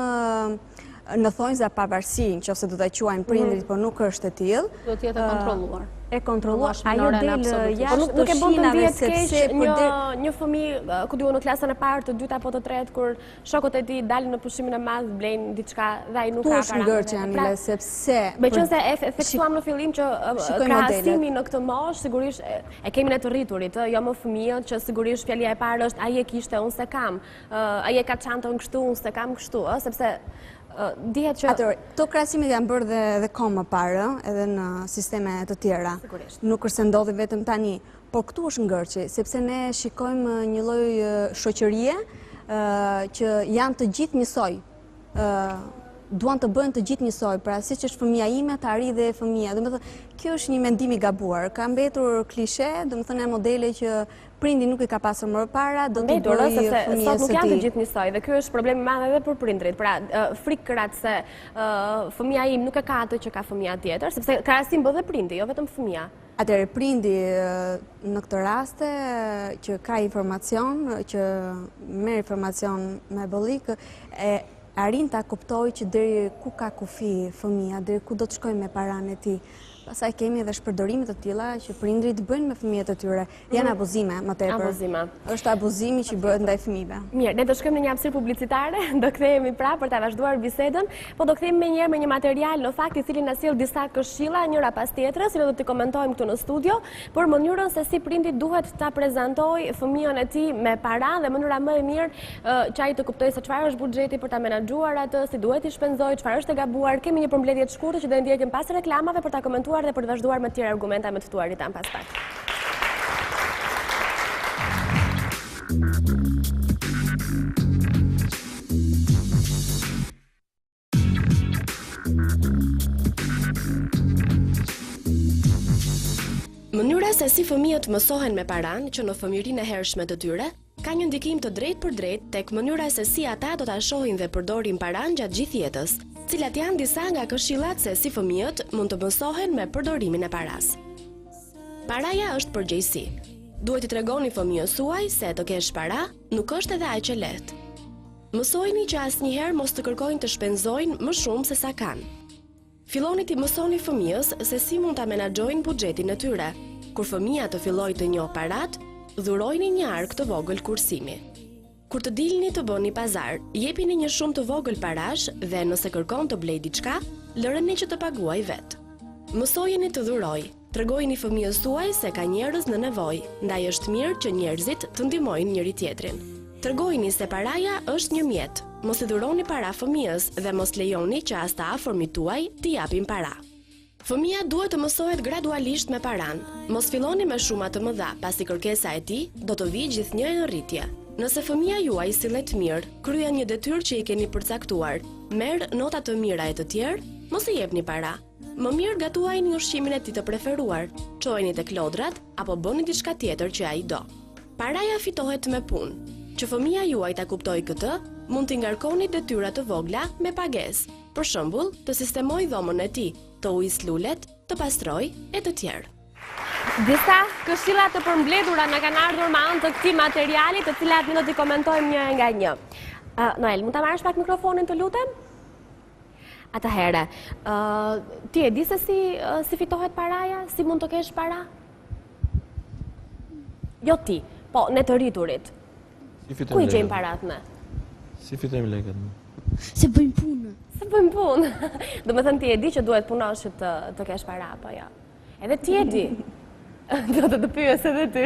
në thonjëza pavarësi, në qoftë se do ta quajnë prindërit, mhm. por nuk është e tillë. Do të jetë e kontrolluar. E kontrolluar, ajo del po jashtë të shinave, sepse një, një fëmijë, ku di unë në klasën e parë, të dytë apo të tretë, kur shokët e tij dalin në pushimin e madh, blejnë diçka dhe ai nuk ka para. Këtu është ngërçi, Anila, pra, sepse... Meqenëse e theksuam në fillim që krahasimi në këtë moshë, sigurisht e kemi ne të rriturit, jo më fëmijët, që sigurisht fjalia e parë është ai e kishte, unë s'e kam. Ai e ka çantën kështu, unë s'e kam kështu, ë, sepse dihet që... Atëherë, këto krahasimet janë bërë dhe, dhe kohë më parë, edhe në sisteme të tjera. Sigurisht. Nuk është se ndodhi vetëm tani, por këtu është ngërçi, sepse ne shikojmë një lloj shoqërie që janë të gjithë njësoj. duan të bëhen të gjithë njësoj, pra siç është fëmija ime, të arrijë dhe fëmija. Domethënë, kjo është një mendim i gabuar. Ka mbetur klishe, domethënë, modele që prindi nuk i ka pasur më para, do t'i bëjë fëmijës së tij. Sot nuk janë të gjithë njësoj dhe ky është problem i madh edhe për prindërit. Pra, frikërat se fëmija im nuk e ka atë që ka fëmija tjetër, sepse krahasim bën dhe prindi, jo vetëm fëmija. Atëherë prindi në këto raste që ka informacion, që merr informacion me bollik, e arrin ta kuptojë që deri ku ka kufi fëmija, deri ku do të shkojë me paranë e tij. Pastaj kemi edhe shpërdorime të tilla që prindërit bëjnë me fëmijët e tyre. Janë mhm. abuzime më tepër. Abuzime. Është abuzimi që bëhet ndaj fëmijëve. Mirë, ne do shkojmë në një hapësirë publicitare, do kthehemi pra për ta vazhduar bisedën, po do kthehemi menjëherë me një material në fakt i cili na sjell disa këshilla njëra pas tjetrës, që do t'i komentojmë këtu në studio, për mënyrën se si prindi duhet ta prezantojë fëmijën e tij me para dhe mënyra më e mirë që ai të kuptojë se çfarë është buxheti për ta menaxhuar atë, si duhet t'i shpenzojë, çfarë është e gabuar. Kemi një përmbledhje të shkurtër që do e ndjekim pas reklamave për ta komentuar dhe për të vazhduar me të tjerë argumenta me të ftuarit tanë pas pak. Mënyra se si fëmijët mësohen me paranë që në fëmijërinë e hershme të tyre, ka një ndikim të drejtpërdrejtë tek mënyra se si ata do ta shohin dhe përdorin paranë gjatë gjithë jetës. Cilat janë disa nga këshillat se si fëmijët mund të mësohen me përdorimin e parasë? Paraja është përgjegjësi. Duhet t'i tregoni fëmijës suaj se të kesh para nuk është edhe aq e lehtë. Mësojini që asnjëherë mos të kërkojnë të shpenzojnë më shumë se sa kanë. Filloni t'i mësoni fëmijës se si mund ta menaxhojnë buxhetin e tyre. Kur fëmija të fillojë të njohë paratë, dhurojini një arkë të vogël kursimi. Kur të dilni të bëni pazar, jepini një shumë të vogël parash dhe nëse kërkon të blejë diçka, lëreni që të paguajë vetë. Mësojeni të dhurojë. Tregojini fëmijës tuaj se ka njerëz në nevojë, ndaj është mirë që njerëzit të ndihmojnë njëri-tjetrin. Tregojini se paraja është një mjet. Mos i dhuroni para fëmijës dhe mos lejoni që as të afërmit tuaj t'i japin para. Fëmija duhet të mësohet gradualisht me paranë. Mos filloni me shuma të mëdha, pasi kërkesa e tij do të vijë gjithnjë e në rritje. Nëse fëmija juaj sillet mirë, kryen një detyrë që i keni përcaktuar, merr nota të mira e të tjerë, mos i jepni para. Më mirë gatuajini ushqimin e tij të preferuar, çojeni tek lodrat apo bëni diçka tjetër që ai do. Paraja fitohet me punë. Që fëmija juaj ta kuptojë këtë, mund t'i ngarkoni detyra të vogla me pagesë. Për shembull, të sistemojë dhomën e tij, të ujisë lulet, të pastrojë e të tjerë. Disa këshilla të përmbledhura na kanë ardhur me anë të këtij materiali, të cilat ne do t'i komentojmë një nga një. Noel, mund ta marrësh pak mikrofonin të lutem? Atëherë, ti e di se si si fitohet paraja, si mund të kesh para? Jo ti, po ne të rriturit. Si fitojmë Ku i gjejmë paratë ne? Si fitojmë lekët ne? Se bëjmë punë. Se bëjmë punë. Domethënë ti e di që duhet punosh që të, të kesh para, apo jo? Edhe ti e di. Do të të pyes edhe ty.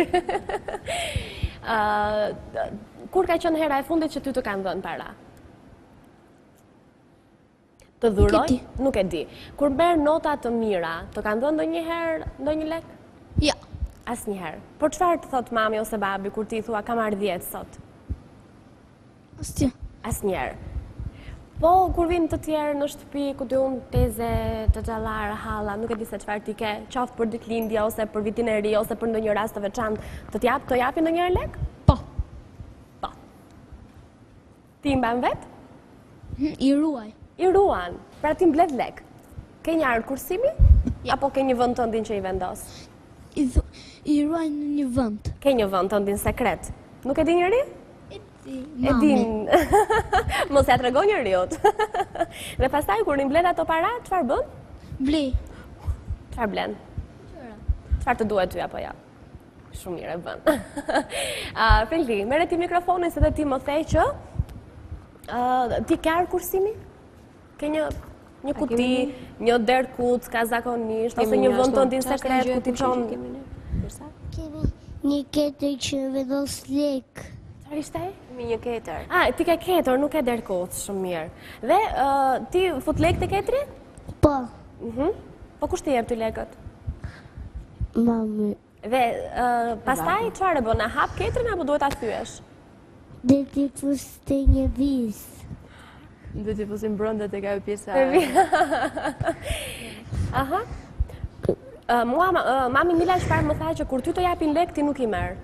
Kur ka qenë hera e fundit që ty të kanë dhënë para? Të dhuroj? Nuk e di. Kur merr nota të mira, të kanë dhënë ndonjëherë ndonjë lek? Jo. Asnjëherë. Por çfarë të thotë mami ose babi kur ti i thua kam marrë 10 sot? Asgjë. Asnjëherë. Po kur vijnë të tjerë në shtëpi, ku di unë teze, xhaxhallarë, halla, nuk e di se çfarë ti ke, qoftë për ditëlindje ose për vitin e ri ose për ndonjë rast të veçantë, të të jap, të japin ndonjëherë lek? Po. Po. Ti i mban vetë? Hm, I ruaj. I ruan. Pra ti mbledh lek. Ke një arkë kursimi? Ja. Apo ke një vend tëndin që i vendos? I, I ruaj në një vend. Ke një vend tëndin sekret. Nuk e di njeri? E di, mami. E din. Mos ia trego njeriut. Dhe pastaj kur i mbledh ato para, çfarë bën? Blej. Çfarë blen? Gjëra. Çfarë të duhet ty apo ja? Shumë mirë e bën. Feldi, merre ti mikrofonin se dhe ti më the që ti ke arkë kursimi? Ke një një kuti, një derëkuc, ka zakonisht, ose një vend tëndin sekret ku ti çon... Kemi një ketër që vendos lek. Çfarë ishte ai? Kemi një ketër. Ah, ti ke ketër, nuk ke derëkuc, shumë mirë. Dhe ti fut lek te ketri? Po. Mhm. Po kush t'i jep ty lekët? Mami. Dhe pastaj çfarë e bën? E hap ketrin apo duhet ta thyesh? Dhe t'i fus te një vizë. Dhe t'i fusim brenda tek ajo pjesa. Aha. Mua mami Mila çfarë më tha që kur ty të japin lek ti nuk i merr.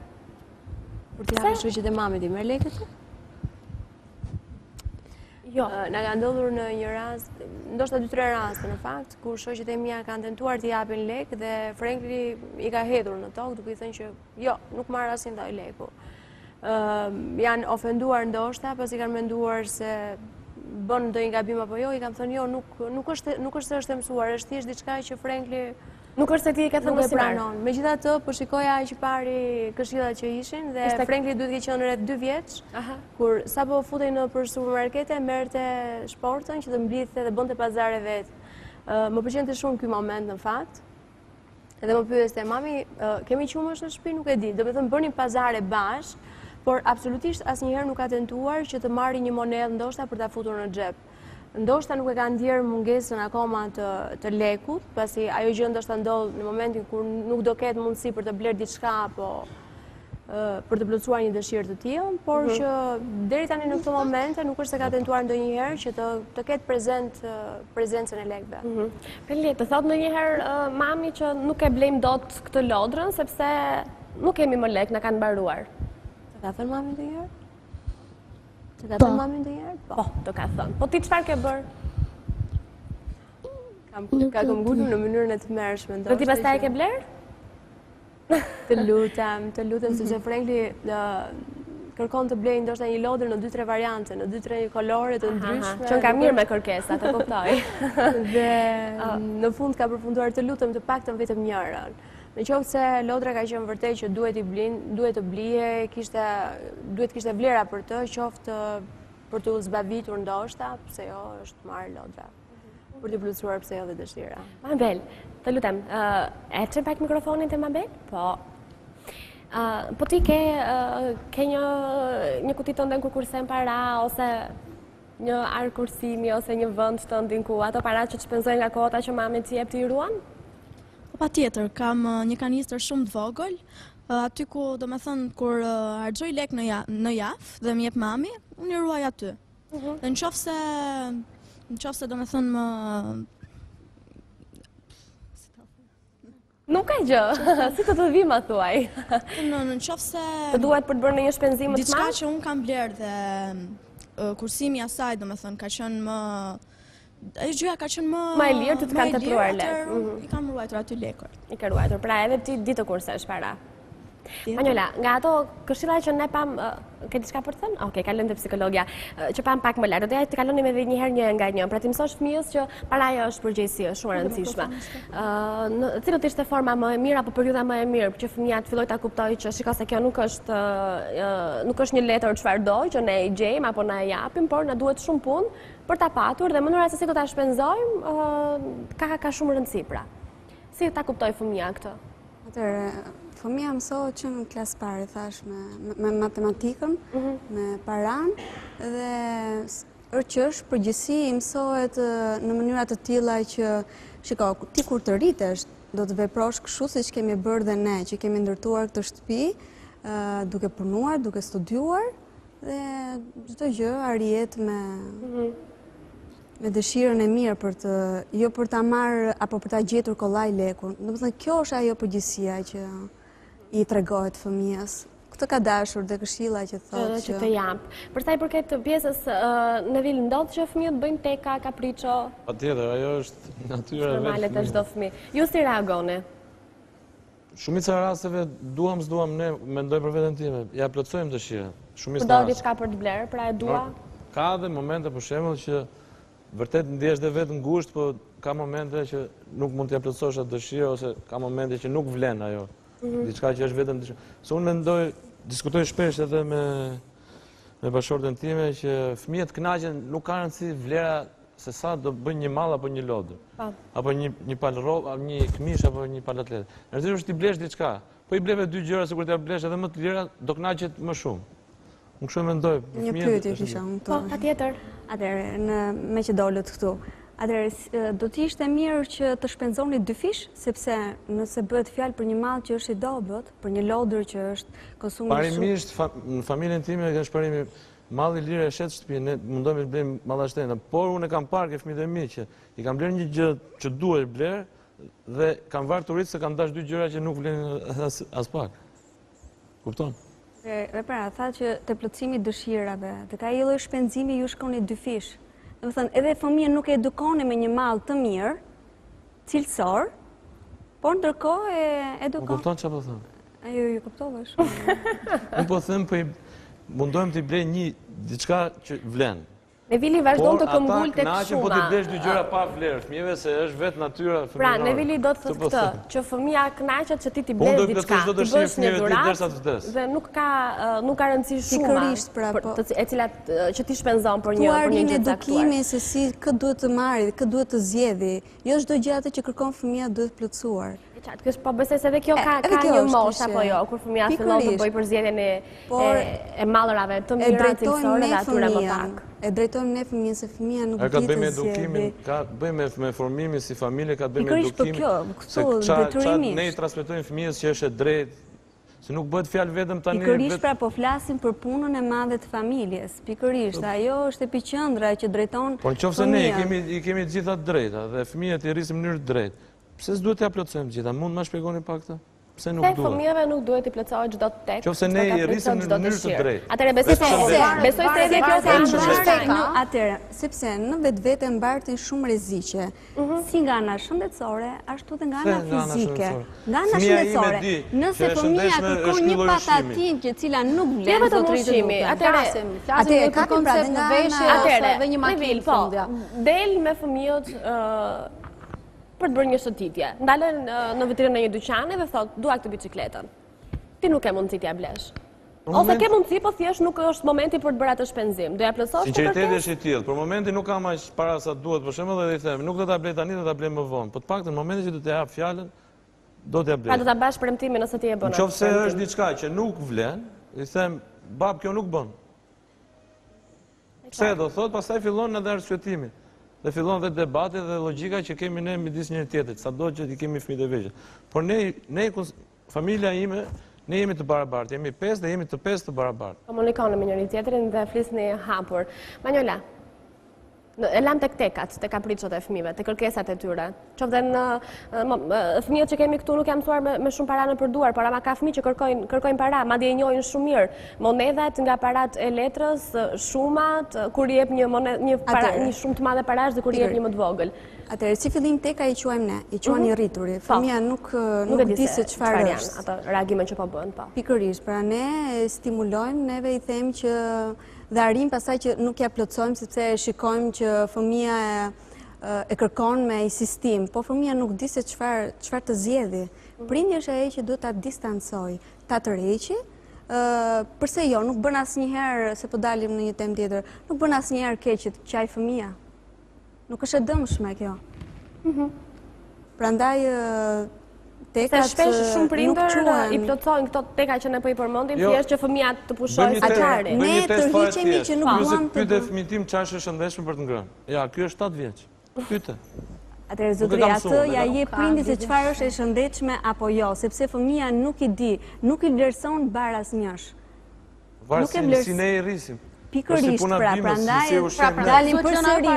Kur t'i japin shoqet e mamit i merr lekët? Jo. Na ka ndodhur në një rast, ndoshta dy tre raste në fakt, kur shoqet e mia kanë tentuar t'i japin lek dhe Frankli i ka hedhur në tokë duke i thënë që jo, nuk marr asnjë lloj leku. Janë ofenduar ndoshta, pasi kanë menduar se bën ndonjë gabim apo jo, i kam thënë jo, nuk nuk është nuk është se është e mësuar, është thjesht diçka që Frankli Nuk është se ti i ke thënë mos i pranon. Megjithatë, po shikoja që pari këshillat që ishin dhe Frankli duhet të ketë qenë rreth 2 vjeç. Kur sapo futej nëpër supermarkete, merrte shportën që të mblidhte dhe bënte pazare vetë. Më pëlqente shumë ky moment në fakt. Edhe më pyeste, mami, kemi qumësht në shtëpi, nuk e di. Domethënë bënim pazare bashkë, por absolutisht asnjëherë nuk ka tentuar që të marrë një monedhë ndoshta për ta futur në xhep. Ndoshta nuk e ka ndjerë mungesën akoma të, të lekut, pasi ajo gjë ndoshta ndodh në momentin kur nuk do ketë mundësi për të blerë diçka apo për të plotësuar një dëshirë të tillë, por mhm. që deri tani në këto momente nuk është se ka tentuar ndonjëherë që të të ketë prezent prezencën e lekëve. Mhm. Peli, të thotë ndonjëherë mami që nuk e blejmë dot këtë lodrën sepse nuk kemi më lekë, na kanë mbaruar. Të ka thënë mami ndonjëherë? Të ka po. thënë mami ndonjëherë? Po. po, të ka thënë. Po ti çfarë ke bërë? Kam, ka këmbëngulur në mënyrën e tmerrshme. Dhe ti pastaj e ke blerë? Të lutem, të lutem, sepse Frankli... Kërkon të blejë ndoshta një lodër në 2-3 variante, në 2-3 kolore të ndryshme. Qenka mirë me kërkesa, të kuptoj. Dhe në fund ka përfunduar të lutem të paktën vetëm njërën. Në qoftë se lodra ka qenë vërtet që duhet i blin, duhet të blihej, kishte duhet kishte vlera për të, qoftë për t'u zbavitur ndoshta, pse jo është marrë lodra. Për të plotësuar pse jo dhe dëshira. Mabel, të lutem, e çon pak mikrofonin te Mabel? Po. Po ti ke ke një një kuti tënden ku kursen para ose një arkë kursimi ose një vend tëndin ku ato para që të shpenzojnë nga kuota që mami të jep ti i ruan? Po patjetër, kam një kanistër shumë të vogël, aty ku, domethënë, kur harxhoj lek në, në javë dhe më jep mami, unë i ruaj aty. Mhm. Dhe në qoftë se, në qoftë se, domethënë, më... Nuk ka gjë, si të të vijë ma thuaj. Në, në qoftë se... Të duhet për të bërë ndonjë shpenzim më të madh? Diçka që unë kam blerë dhe kursimi i asaj, domethënë, ka qenë më... Ajo gjëja ka qenë më... Më e lirë të të kanë tepruar lekë. Mhm. I kam ruajtur aty lekët. I ke ruajtur, pra edhe ti di të kursesh para. Manjola, nga ato këshilla që ne pamë, ke diçka për të thënë? Okej, kalojmë te psikologja, që pamë pak më lart. Do doja të kalonim edhe një herë një nga një. Pra t'i mësosh fëmijës që paraja është përgjegjësi, është shumë e rëndësishme. Ë, cila do të ishte forma më e mirë apo periudha më e mirë që fëmija të fillojë ta kuptojë që shiko se kjo nuk është nuk është një letër çfarëdo që ne e gjejmë apo na e japim, por na duhet shumë punë për ta patur dhe mënyra se si do ta shpenzojmë ka ka shumë rëndësi pra. Si ta kuptojë fëmija këtë? Atëherë, fëmija mësohet që në klasë parë, thashë, me, me matematikën, mhm. me paranë, dhe është që është përgjegjësi i mësohet në mënyra të tilla që, shiko, ti kur të rritesh, do të veprosh kështu siç kemi bërë dhe ne, që kemi ndërtuar këtë shtëpi, duke punuar, duke studiuar, dhe çdo gjë arrihet me, mhm. me dëshirën e mirë për të, jo për ta marrë apo për ta gjetur kollaj lekun. Domethënë, kjo është ajo përgjegjësia që i tregohet fëmijës. Këtë ka dashur dhe këshilla që thotë që... Që të jap. Për sa i përket pjesës, Nevil, ndodh që fëmijët bëjnë teka, kapriço? Patjetër, ajo është natyra e vetë. Normale te çdo fëmijë. Ju si reagoni? Shumica e rasteve, duam s'duam ne, mendoj për veten time, ia plotësojmë dëshirën. Shumica e rasteve. Do diçka për të blerë, pra e dua? Ka dhe momente për shembull që vërtet ndihesh dhe vetë ngushtë, po ka momente që nuk mund t'ia plotësosh atë dëshirë ose ka momente që nuk vlen ajo. Mhm. Diçka që është vetëm dëshirë. Se unë mendoj, diskutoj shpesh edhe me me bashkëshorten time që fëmijët kënaqen, nuk ka rëndësi vlera se sa do bëjë një mall apo një lodër. Po. Apo një një palë rroba, një këmishë apo një palë atlete. E rëndësishme është t'i blesh diçka. Po i bleve dy gjëra sikur t'ia blesh edhe më të lira, do kënaqet më shumë. Unë kështu e mendoj. Një pyetje kisha unë këtu. Po, patjetër. Atëherë, në meqë dolët këtu. Atëherë, do të ishte mirë që të shpenzoni dyfish, sepse nëse bëhet fjalë për një mall që është i dobët, për një lodër që është konsumi shumë... Parimisht, në familjen time është parimi, Mall i lirë e shet shtëpinë, ne mundohemi të blejmë mallra të shtrenjta, por unë e kam parë ke fëmijët e mi që i kam blerë një gjë që duhej blerë dhe kanë varë turinjtë se kanë dashur dy gjëra që nuk vlenin as, as pak. Kupton? Dhe pra, tha që te plotësimi i dëshirave, te ai lloj shpenzimi ju shkoni dyfish. Domethënë, edhe fëmijën nuk e edukoni me një mall të mirë, cilësor, por ndërkohë e edukon. Më kupton çfarë po them? A jo, ju kuptova shumë. Unë po them, po i mundohem t'i blej një diçka që vlen. Nevili vazhdon të këmbëngulë tek shuma. Por ata kënaqen po t'i blesh dy gjëra pa vlerë fëmijëve se është vetë natyra fëmijërore. Pra, Nevili do të thotë po këtë, që fëmija kënaqet që ti t'i po blesh diçka, t'i bësh një dhuratë dhe nuk ka nuk ka rëndësi shuma. Pikërisht, pra, po. E cila që ti shpenzon për një për një gjë të caktuar. Edukimi se si kë duhet të marrë, kë duhet të zgjedhë, jo çdo gjë atë që kërkon fëmija duhet plotësuar. E qartë, kjo po besoj se edhe kjo ka ka një moshë apo jo, kur fëmija fillon të bëjë përzgjedhjen e e mallrave të mira cilësore dhe atyre më pak. E drejtojmë ne fëmijën se fëmija nuk di të zgjedhë. Ka të bëjë me edukimin, ka të bëjë me me formimin si familje, ka të bëjë me po edukimin. Pikërisht po kjo, këtu detyrimisht. Ne i transmetojmë fëmijës që është e drejtë, Se nuk bëhet fjalë vetëm tani... Pikërisht pra po flasim për punën e madhe të familjes, pikërisht, ajo është epiqendra që drejton Po në qoftë se ne i kemi të gjitha të drejta dhe fëmijët i rrisim në mënyrë të drejtë, Pse s'duhet t'ia plotësojmë të gjitha? Mund të ma shpjegoni pak këtë? Pse nuk duhet? Fëmijëve nuk duhet t'i plotësohet çdo tekë, Qoftë se ne i rrisim në mënyrë të drejtë. Atëherë besoj se besoj se edhe kjo ka të Atëherë, sepse në vetvete mbartin shumë rreziqe, mhm. si nga ana shëndetësore, ashtu dhe nga ana fizike. Nga ana shëndetësore, nëse fëmija kërkon një patatinë që cila nuk vlen, jo vetëm ushqimi, atëherë atëherë ka pra dhe nga ana atëherë dhe një makinë po, del me fëmijët për të bërë një shëtitje. Ndalen në vitrinën e një dyqani dhe thotë, dua këtë biçikletën. Ti nuk ke mundësi t'ia blesh. Ose ke mundësi, po thjesht nuk është momenti për të bërë atë shpenzim. Do ja plotësosh këtë kërkesë? Sinqeriteti është i tillë. Për momentin nuk kam aq para sa duhet, për shembull, dhe i them, nuk do ta blej tani, do ta blej më vonë. Po të paktën në momentin që do t'ia jap fjalën, do t'ia blej. Pra do ta mbash premtimin nëse ti e bën. Në qoftë se është diçka që nuk vlen, i them, bab, kjo nuk bën. Pse do thotë, pastaj fillon edhe arsyetimi. Dhe fillon dhe debati dhe logjika që kemi ne midis njëri tjetrit, sado që i kemi fëmijët e vegjël. Por ne ne familja ime, ne jemi të barabartë, jemi pesë dhe jemi të pesë të barabartë. Komunikoni me njëri tjetrin dhe flisni hapur. Manjola, e lamë tek tekat, te kapriçot e fëmijëve, te kërkesat e tyre. Qoftë dhe në fëmijët që kemi këtu nuk janë mësuar me shumë para nëpër duar, por ama ka fëmijë që kërkojnë kërkojnë para, madje i njohin shumë mirë monedhat nga paratë e letrës, shumat, kur i jep një monedhë, një para, një shumë të madhe parash dhe kur i jep një më të vogël. Atëherë, si fillim teka i quajmë ne, i quan mhm. i rrituri. Po. Fëmija nuk nuk di se çfarë janë ato reagime që po bën, po. Pikërisht, pra ne stimulojmë, neve i them që dhe arrijmë pastaj që nuk ja plotësojmë sepse e shikojmë që fëmija e kërkon me insistim, po fëmija nuk di se çfarë çfarë të zgjedhi. Mhm. Prindi është ai që duhet ta distancojë, ta tërheqë, përse jo, nuk bën asnjëherë se po dalim në një temë tjetër, nuk bën asnjëherë keq që të qajë fëmija. Nuk është e dëmshme kjo. Mhm. Prandaj tekat Se shpesh shumë prindër i plotësojnë këto teka që ne po i përmendim, jo. thjesht që fëmija të pushojë së qari. Ne tërhiqemi që nuk duam të... Pyete fëmijën tim çfarë është e shëndetshme për të ngrënë. Ja, ky është 7 vjeç. Pyete. Atëherë zotëri, atë ja jep prindi se çfarë është e shëndetshme apo jo, sepse fëmija nuk i di, nuk i vlerëson baras njësh. Varet si, si ne i rrisim. Pikërisht, pra, prandaj, pra, pra, dalim përsëri.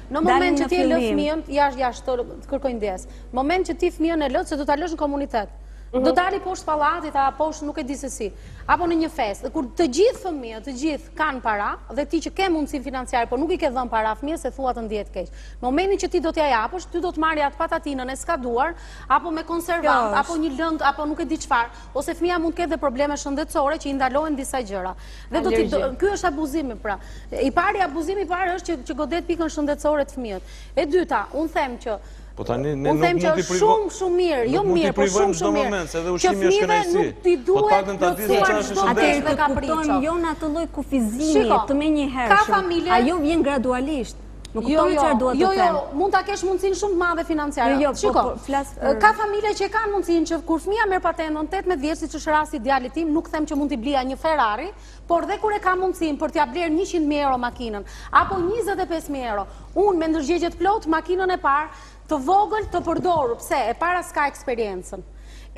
Në moment që ti e lë fëmijën, jashtë jashtë të kërkoj ndjesë. Në moment që ti fëmijën e lë, se do ta lësh në komunitet. Mhm. Do dali poshtë pallatit a poshtë nuk e di se si. Apo në një festë, kur të gjithë fëmijët, të gjithë kanë para dhe ti që ke mundësinë financiare, por nuk i ke dhënë para fëmijës se thua të ndihet keq. Në momentin që ti do t'ia japësh, ty do të marrë atë patatinën e skaduar apo me konservant, apo një lëng, apo nuk e di çfarë. Ose fëmija mund të ketë dhe probleme shëndetësore që i ndalohen disa gjëra. Dhe do t'i ky është abuzimi pra. I pari abuzimi i parë është që që godet pikën shëndetësore të fëmijët. E dyta, unë them që Po tani ne nuk mund t'i privojmë. Shumë shumë mirë, jo mirë, po shumë shumë mirë. Moment, se edhe ushqimi është kënaqësi. Nuk t'i po duhet të plotësuar çdo Atëherë të kuptojmë jo në atë lloj kufizimi të menjëhershëm. Ajo vjen gradualisht. Më jo, kuptoni jo, çfarë dua të jo, them? Jo, mund ta kesh mundësinë shumë të madhe financiare. Jo, jo, po, Shiko, po, flas për... ka familje që kanë mundësinë që kur fëmija merr patentën 18 vjeç, siç është rasti i djalit tim, nuk them që mund t'i blija një Ferrari, por dhe kur e ka mundësinë për t'ia blerë 100.000 euro makinën apo 25.000 euro, unë me ndërgjegje të plotë makinën e parë të vogël të përdorur, pse e para s'ka eksperiencën.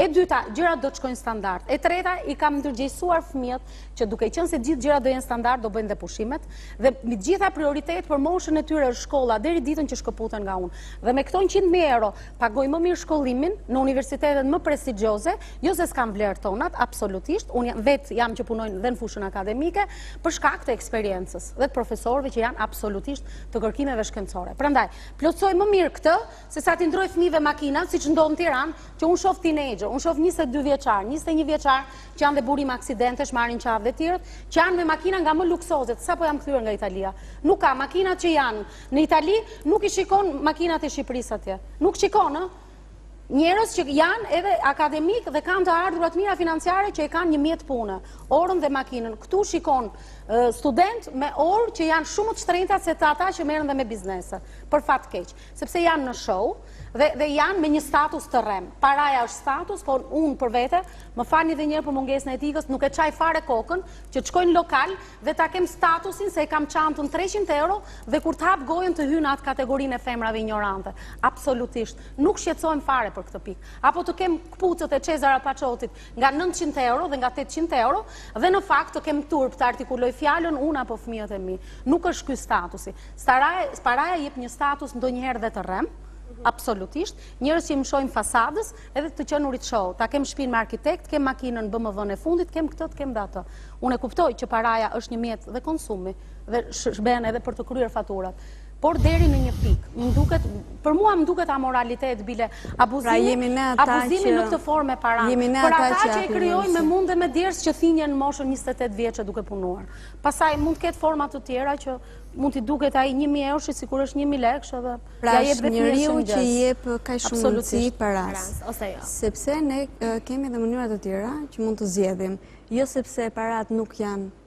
E dyta, gjërat do të shkojnë standard. E treta, i kam ndërgjegjësuar fëmijët që duke qenë se gjithë gjërat do jenë standard, do bëjnë dhe pushimet, dhe mbi të gjitha prioritet për moshën e tyre është shkolla deri ditën që shkëputen nga unë. Dhe me këto 100.000 euro pagoj më mirë shkollimin në universitetet më prestigjioze, jo se s'kanë vlerë tonat, absolutisht, unë vetë jam që punojnë dhe në fushën akademike, për shkak të eksperiencës dhe të profesorëve që janë absolutisht të kërkimeve shkencore. Prandaj, plotësoj më mirë këtë se sa t'i ndërroj fëmijëve makinat, siç ndodh në Tiranë, që unë shoh teenager, unë shoh 22 vjeçar, 21 vjeçar që janë dhe burim aksidentesh, marrin qafë dhe tjerët, që janë me makina nga më luksozet, sapo jam kthyer nga Italia. Nuk ka makinat që janë në Itali, nuk i shikon makinat e Shqipërisë atje. Nuk shikon, ë? Njerëz që janë edhe akademik dhe kanë të ardhura të mira financiare që e kanë një mjet pune, orën dhe makinën. Këtu shikon student me orë që janë shumë më të shtrenjta se të ata që merren dhe me biznese, për fat keq, sepse janë në show dhe dhe janë me një status të rremë. Paraja është status, por unë për vete, më falni dhe njëherë për mungesën e etikës, nuk e çaj fare kokën që të shkoj në lokal dhe ta kem statusin se e kam çantën 300 euro dhe kur të hap gojën të hyj në atë kategorinë e femrave injorante. Absolutisht. Nuk shqetësohem fare për këtë pikë. Apo të kem këpucët e Cesare Paciotit nga 900 euro dhe nga 800 euro dhe në fakt të kem turp të artikuloj fjalën unë apo fëmijët e mi. Nuk është ky statusi. Paraja jep një status ndonjëherë dhe të rremë. Absolutisht, njerëz që i mëshojnë fasadës edhe të qenurit show. Ta kem shpinë me arkitekt, kem makinën BMW-në e fundit, kem këtë, kem dhe atë. Unë e kuptoj që paraja është një mjet dhe konsumi dhe shërben edhe për të kryer faturat. Por deri në një pikë, më duket, për mua më duket amoralitet bile abuzimi, pra, abuzimi në këtë formë me paranë. Për ata që e krijojnë me mund dhe me djersë që thinjen në moshën 28 vjeçe duke punuar. Pastaj mund të ketë forma të tjera që mund t'i duket ai 1000 euroshi sikur është 1000 lekësh edhe pra ja jep dhe njeriu që i jep kaq shumë rëndësi parasë. Ose jo. Sepse ne kemi edhe mënyra të tjera që mund të zgjedhim. Jo sepse paratë nuk janë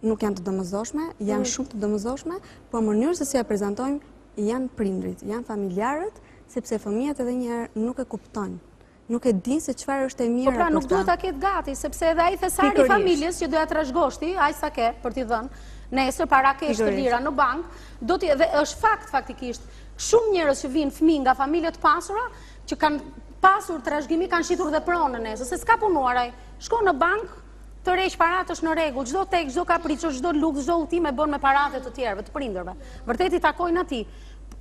nuk janë të domosdoshme, janë mm. shumë të domosdoshme, por mënyrën se si ia prezantojmë janë prindërit, janë familjarët, sepse fëmijët edhe një herë nuk e kuptojnë nuk e dinë se çfarë është e mira po pra, për ta. Po pra, nuk duhet ta ketë gati, sepse edhe ai thesari i familjes që do ja trashëgosh ti, aq sa ke për t'i dhënë, nesër para kesh të lira në bankë, do t'i dhe është fakt faktikisht, shumë njerëz që vijnë fëmijë nga familje të pasura, që kanë pasur trashëgimi, kanë shitur dhe pronën nesër, se s'ka punuar ai. Shkon në bankë, tërheq paratë është në rregull, çdo tek, çdo kapriço, çdo luks, çdo udhëtim e bën me paratë e të tjerëve, të prindërve. Vërtet i takojnë atij.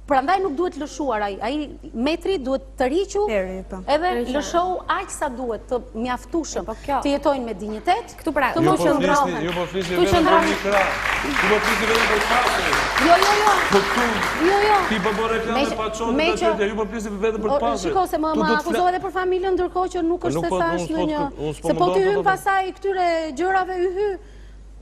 Prandaj nuk duhet lëshuar ai, ai metri duhet tërhiqu po. edhe lëshohu aq sa duhet të mjaftueshëm, po të jetojnë me dinjitet, Këtu pra, të mos po qëndrohen. Ju po flisni vetëm për një krah. Ju po flisni vetëm për pasurit. Jo, jo, jo. Po këtu. Jo, jo. Ti po bën reklamë me paçotë të tjerë, ju po flisni vetëm për pasurit. Shiko se më më akuzove edhe për familjen ndërkohë që nuk është se po, thash në një se po ti hyn pastaj këtyre gjërave y hy.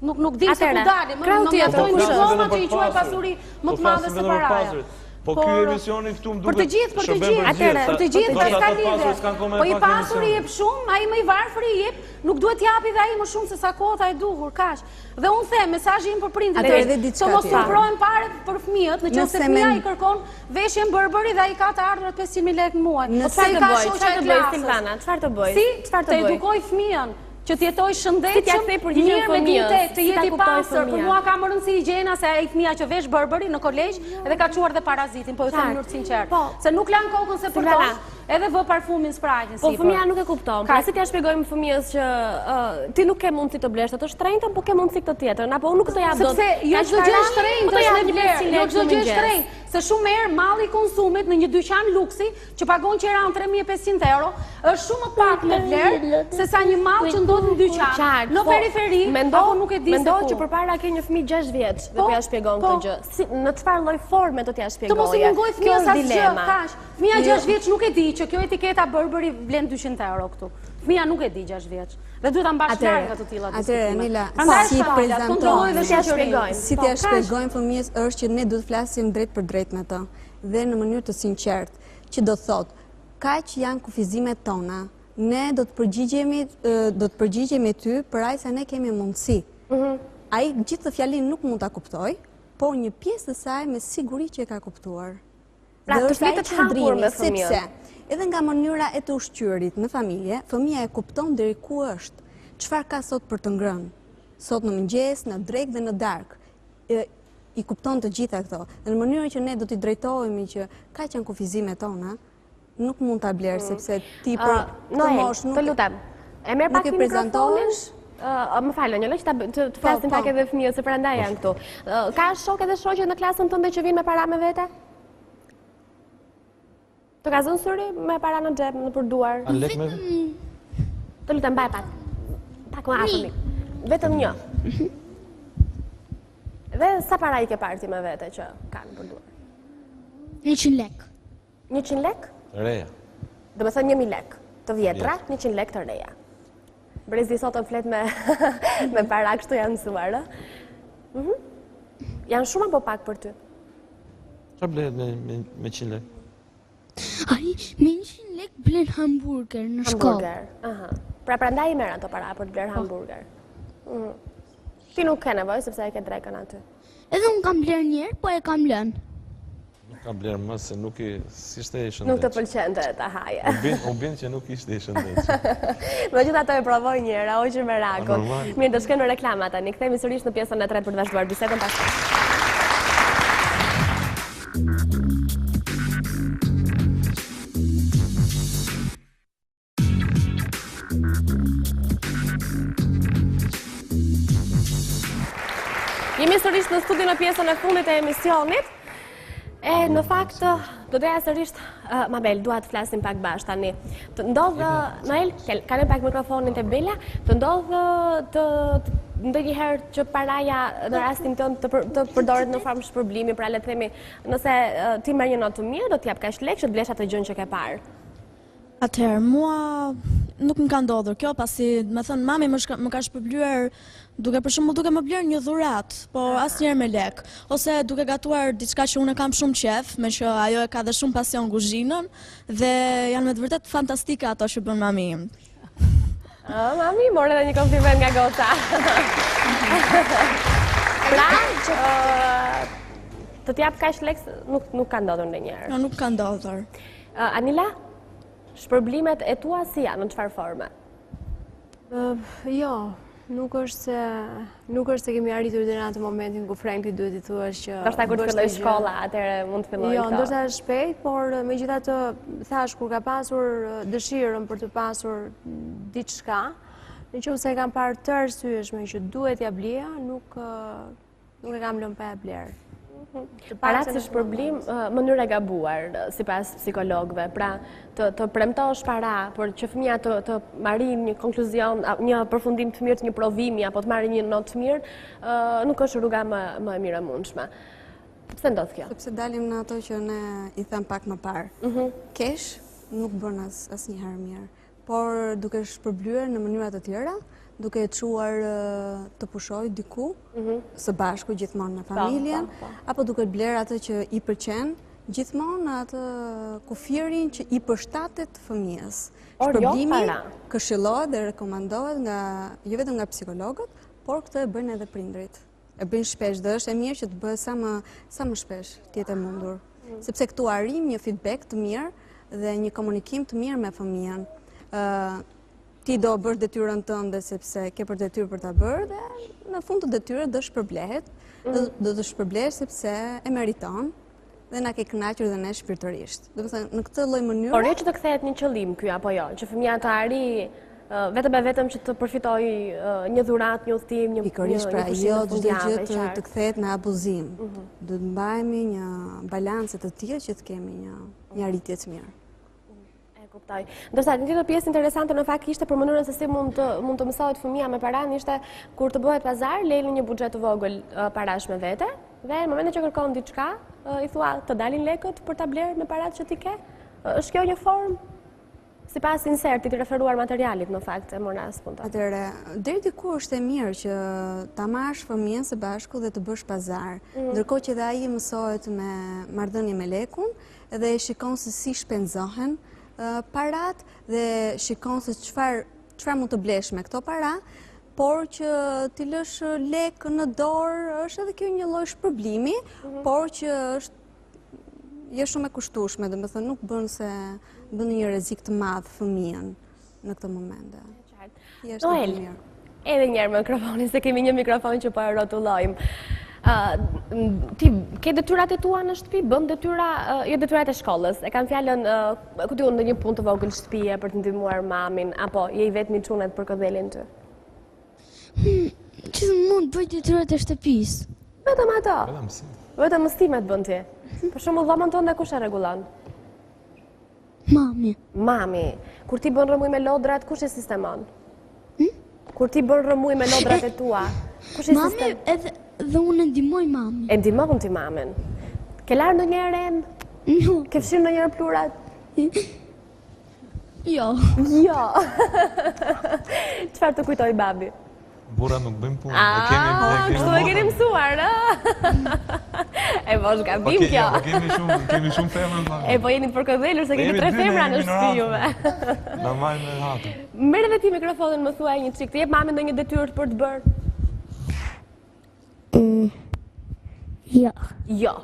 Nuk nuk dim se ku dalim, më më mjaftojnë diplomat që i quaj pasuri më të madhe se paraja. Po ky emisioni këtu më duket. Për të gjithë, për të gjithë. Atëherë, për të gjithë, pra s'ka lidhje. Po i pasuri jep shumë, ai më i varfëri jep, nuk duhet t'japi dhe ai më shumë se sa kuota e duhur, kaq. Dhe unë them, mesazhi im për prindërit është, të mos turpërohen fare për fëmijët, në qoftë se fëmija i kërkon veshjen Burberry dhe ai ka të ardhurat 500.000 lekë në muaj. Po çfarë të bëj? Çfarë të bëj Silvana? Çfarë të bëj? Si? Çfarë të edukoj fëmijën? që të jetojë shëndetshëm, mirë me dinjitet, të jetë i pastër, për mua ka më rëndësi higjiena se ai fëmija që vesh Burberry në kolegj dhe ka çuar dhe parazitin, po ju them në mënyrë të sinqertë. Po. Se nuk lan kokën se përton, edhe vë parfumin sprajin Po fëmija nuk e kupton. Pra si t'ia shpjegojmë fëmijës që ti nuk ke mundësi të blesh të shtrenjtën, po ke mundësi këtë tjetrën, apo unë nuk të jap dot. Sepse jo çdo gjë e shtrenjtë po është me vlerë, jo çdo gjë e shtrenjtë, se shumë herë malli i konsumit në një dyqan luksi që pagon qeranë 3500 euro, është shumë më pak me vlerë se sa një mall që ndodhet në dyqan, në po, periferi, apo nuk e di se ku. Mendo që përpara ke një fëmijë 6 vjeç dhe po, po ja shpjegon këtë po. gjë. Si, në çfarë lloj forme do t'ja shpjegoje? Të mos i mungojë fëmijës asgjë, kaq. Fëmija 6 vjeç nuk e di që kjo etiketa Burberry vlen 200 euro këtu. Fëmija nuk e di 6 vjeç. Dhe duhet ta mbash larg nga të tilla diskutime. Atëherë, Nila, si prezantojmë, si t'ia shpjegojmë fëmijës është që ne duhet të flasim drejtpërdrejt me të dhe në mënyrë të sinqertë, që do të thotë, kaq janë kufizimet tona, ne do të përgjigjemi, do të përgjigjemi ty për aq sa ne kemi mundësi. Mhm. Ai gjithë fjalinë nuk mund ta kuptojë, por një pjesë të saj me siguri që e ka kuptuar. Pra, të flitet hapur me fëmijën. Sepse, edhe nga mënyra e të ushqyerit në familje, fëmija e kupton deri ku është, çfarë ka sot për të ngrënë, sot në mëngjes, në drekë dhe në darkë i kupton të gjitha këto. Dhe në mënyrën që ne do t'i drejtohemi që kaq janë kufizimet tona, nuk mund ta blerë, mm. sepse ti për të moshë nuk... Të lutem, e merr pak mikrofonin? Më fal, Njolla, që të po, flasim pak po. edhe fëmijët, se prandaj janë këtu. Ka shokë edhe shoqe në klasën tënde që vijnë me para me vete? Të ka zënë syri me para në xhep, nëpër duar? A lek me? Të lutem, mbaj pak. Pak më afër. Vetëm një. Mhm. Dhe sa para i ke parë ti me vete që kanë nëpër duar? 100 lek. 100 lek? Të reja. Domethënë 1000 lek. Të vjetra, 100 lek të reja. Brezi i sotëm flet me, me para, kështu janë mësuar, ë? Mhm. Janë shumë apo pak për ty? Çfarë blehet me me me 100 lek? Ai me 100 lek blen hamburger në shkollë. Hamburger. Aha. Pra prandaj i merr ato para për të blerë po. hamburger. Mhm. Ti nuk ke nevojë sepse e ke drekën aty. Edhe unë kam blerë një herë, po e kam lënë. Nuk ka blerë më se nuk i s'ishte i shëndetshëm. Nuk të pëlqente ta haje. U bind, u bind që nuk ishte i shëndetshëm. Megjithatë e provoi një herë, hoqi merakun. Mirë, do shkojmë në reklama tani. Kthehemi sërish në pjesën e tretë për të vazhduar bisedën pas. Jemi sërish në studio në pjesën e fundit e emisionit. E në fakt, Do doja sërish, Mabel, dua të flasim pak bashkë tani. Të ndodh, Noel, kalojmë pak mikrofonin te Bela, të ndodh të ndonjëherë që paraja në rastin tënd të, të përdoret në formë shpërblimi, pra le të themi, nëse ti merr një notë të mirë, do të jap kaq lekë që të blesh atë gjënë që ke parë. Atëherë, mua nuk më ka ndodhur kjo, pasi, domethënë, mami më, shka, më ka shpërblyer duke për shembull duke më blerë një dhuratë, po asnjëherë me lek, ose duke gatuar diçka që unë e kam shumë qejf, meqë ajo e ka dhe shumë pasion kuzhinën dhe janë me të vërtetë fantastike ato që bën mami im. Oh, mami, more edhe një kompliment nga goca. pra, të të jap kaq lek, nuk, nuk ka ndodhur ndonjëherë. Jo, nuk ka ndodhur. Anila, shpërblimet e tua si janë, në çfarë forme? Jo, nuk është se nuk është se kemi arritur deri në atë momentin ku Frankli duhet t'i thuash që Ndoshta kur të fillojë shkolla, atëherë mund të fillojë Jo, ndoshta është shpejt, por megjithatë thashë kur ka pasur dëshirën për të pasur diçka, në qoftë se e kam parë të arsyeshme që duhet t'ia blija, nuk Nuk e kam lënë pa e blerë. Paratë si shpërblim, mënyrë e gabuar, sipas psikologëve. Pra, të, të premtosh para, për që fëmija të, të marrë një konkluzion, një përfundim të mirë të një provimi, apo të marrë një notë të mirë, nuk është rruga më, më e mirë e mundshme. Pse ndodh kjo? Sepse dalim në ato që ne i thamë pak më parë. Mhm. Kesh nuk bën as, asnjëherë mirë. por duke shpërblyer në mënyra të tjera, duke e çuar të pushojë diku, mhm. së bashku gjithmonë me familjen, po, po, po. apo duke blerë atë që i pëlqen, gjithmonë në atë kufirin që i përshtatet fëmijës. Jo Shpërblimi këshillohet dhe rekomandohet nga jo vetëm nga psikologët, por këtë e bëjnë edhe prindërit. E bëjnë shpesh dhe është e mirë që të bëhet sa më sa më shpesh të jetë e mundur. Mm. Sepse këtu arrijmë një feedback të mirë dhe një komunikim të mirë me fëmijën. Ë ti do bësh detyrën tënde sepse ke për detyrë për ta bërë dhe në fund të detyrës do shpërblehet, mm. do të shpërblehesh sepse e meriton dhe na ke kënaqur dhe ne shpirtërisht. Domethënë, në këtë lloj mënyre... Por jo që të kthehet një qëllim ky apo jo, që fëmija të arrijë vetëm e vetëm që të përfitojë një dhuratë, një udhëtim, një Pikërisht pra, jo çdo gjë të, të kthehet në abuzim. Mhm. Do të mbajmë një balancë të tillë që të kemi një një arritje të mirë. E kuptoj. Ndërsa një tjetër pjesë interesante në fakt ishte për mënyrën se si mund të mund të mësohet fëmija me paranë ishte kur të bëhet pazar, lejeni një buxhet të vogël parash me vete dhe në momentin që kërkon diçka, i thua të dalin lekët për ta blerë me paratë që ti ke. Është kjo një formë sipas insertit referuar materialit në fakt e mora spunto. Atëherë, deri diku është e mirë që ta marrësh fëmijën së bashku dhe të bësh pazar. Mm. Ndërkohë që dhe ai mësohet me marrëdhënie me lekun, dhe shikon se si shpenzohen paratë dhe shikon se çfarë çfarë mund të blesh me këto para, por që t'i lësh lekë në dorë është edhe kjo një lloj shpërblimi, mhm. por që është jo shumë e kushtueshme, domethënë nuk bën se bën një rrezik të madh fëmijën në këtë moment. Noel, edhe njëherë mikrofonin, se kemi një mikrofon që po e rrotullojmë. Ti ke detyrat e tua në shtëpi, bën detyra, jo detyrat e shkollës, e kam fjalën, ku di unë ndonjë punë të vogël shtëpie për të ndihmuar mamin, apo je i vetmi çun e të përkëdhelin ty? Hmm, që mund të bëj detyrat e shtëpisë. Vetëm ato? Vetëm mësimet. Vetëm mësimet bën ti. Për shembull dhomën tënde kush e rregullon? Mami. Mami. Kur ti bën rrëmujë me lodrat, kush e sistemon? Hm? Kur ti bën rrëmujë me lodrat e tua, kush e sistemon? Mami edhe dhe unë e ndihmoj mamin. E ndihmon ti mamin. Ke larë ndonjëherë enë? Jo. Ke fshirë ndonjëherë pluhurat? Jo. Jo. Çfarë të kujtoi babi? Burrat nuk bëjnë punë. E kemi e kemi Kështu e keni mësuar, ë? E po është gabim po kjo. Po kemi shumë, kemi shumë femra në E po jeni të përkëdhelur se keni tre femra në shtëpi juve. Na marrin me hatër. Merr edhe ti mikrofonin, më thuaj një çik, të jep mami ndonjë detyrë për të bërë? Mm, jo. Jo.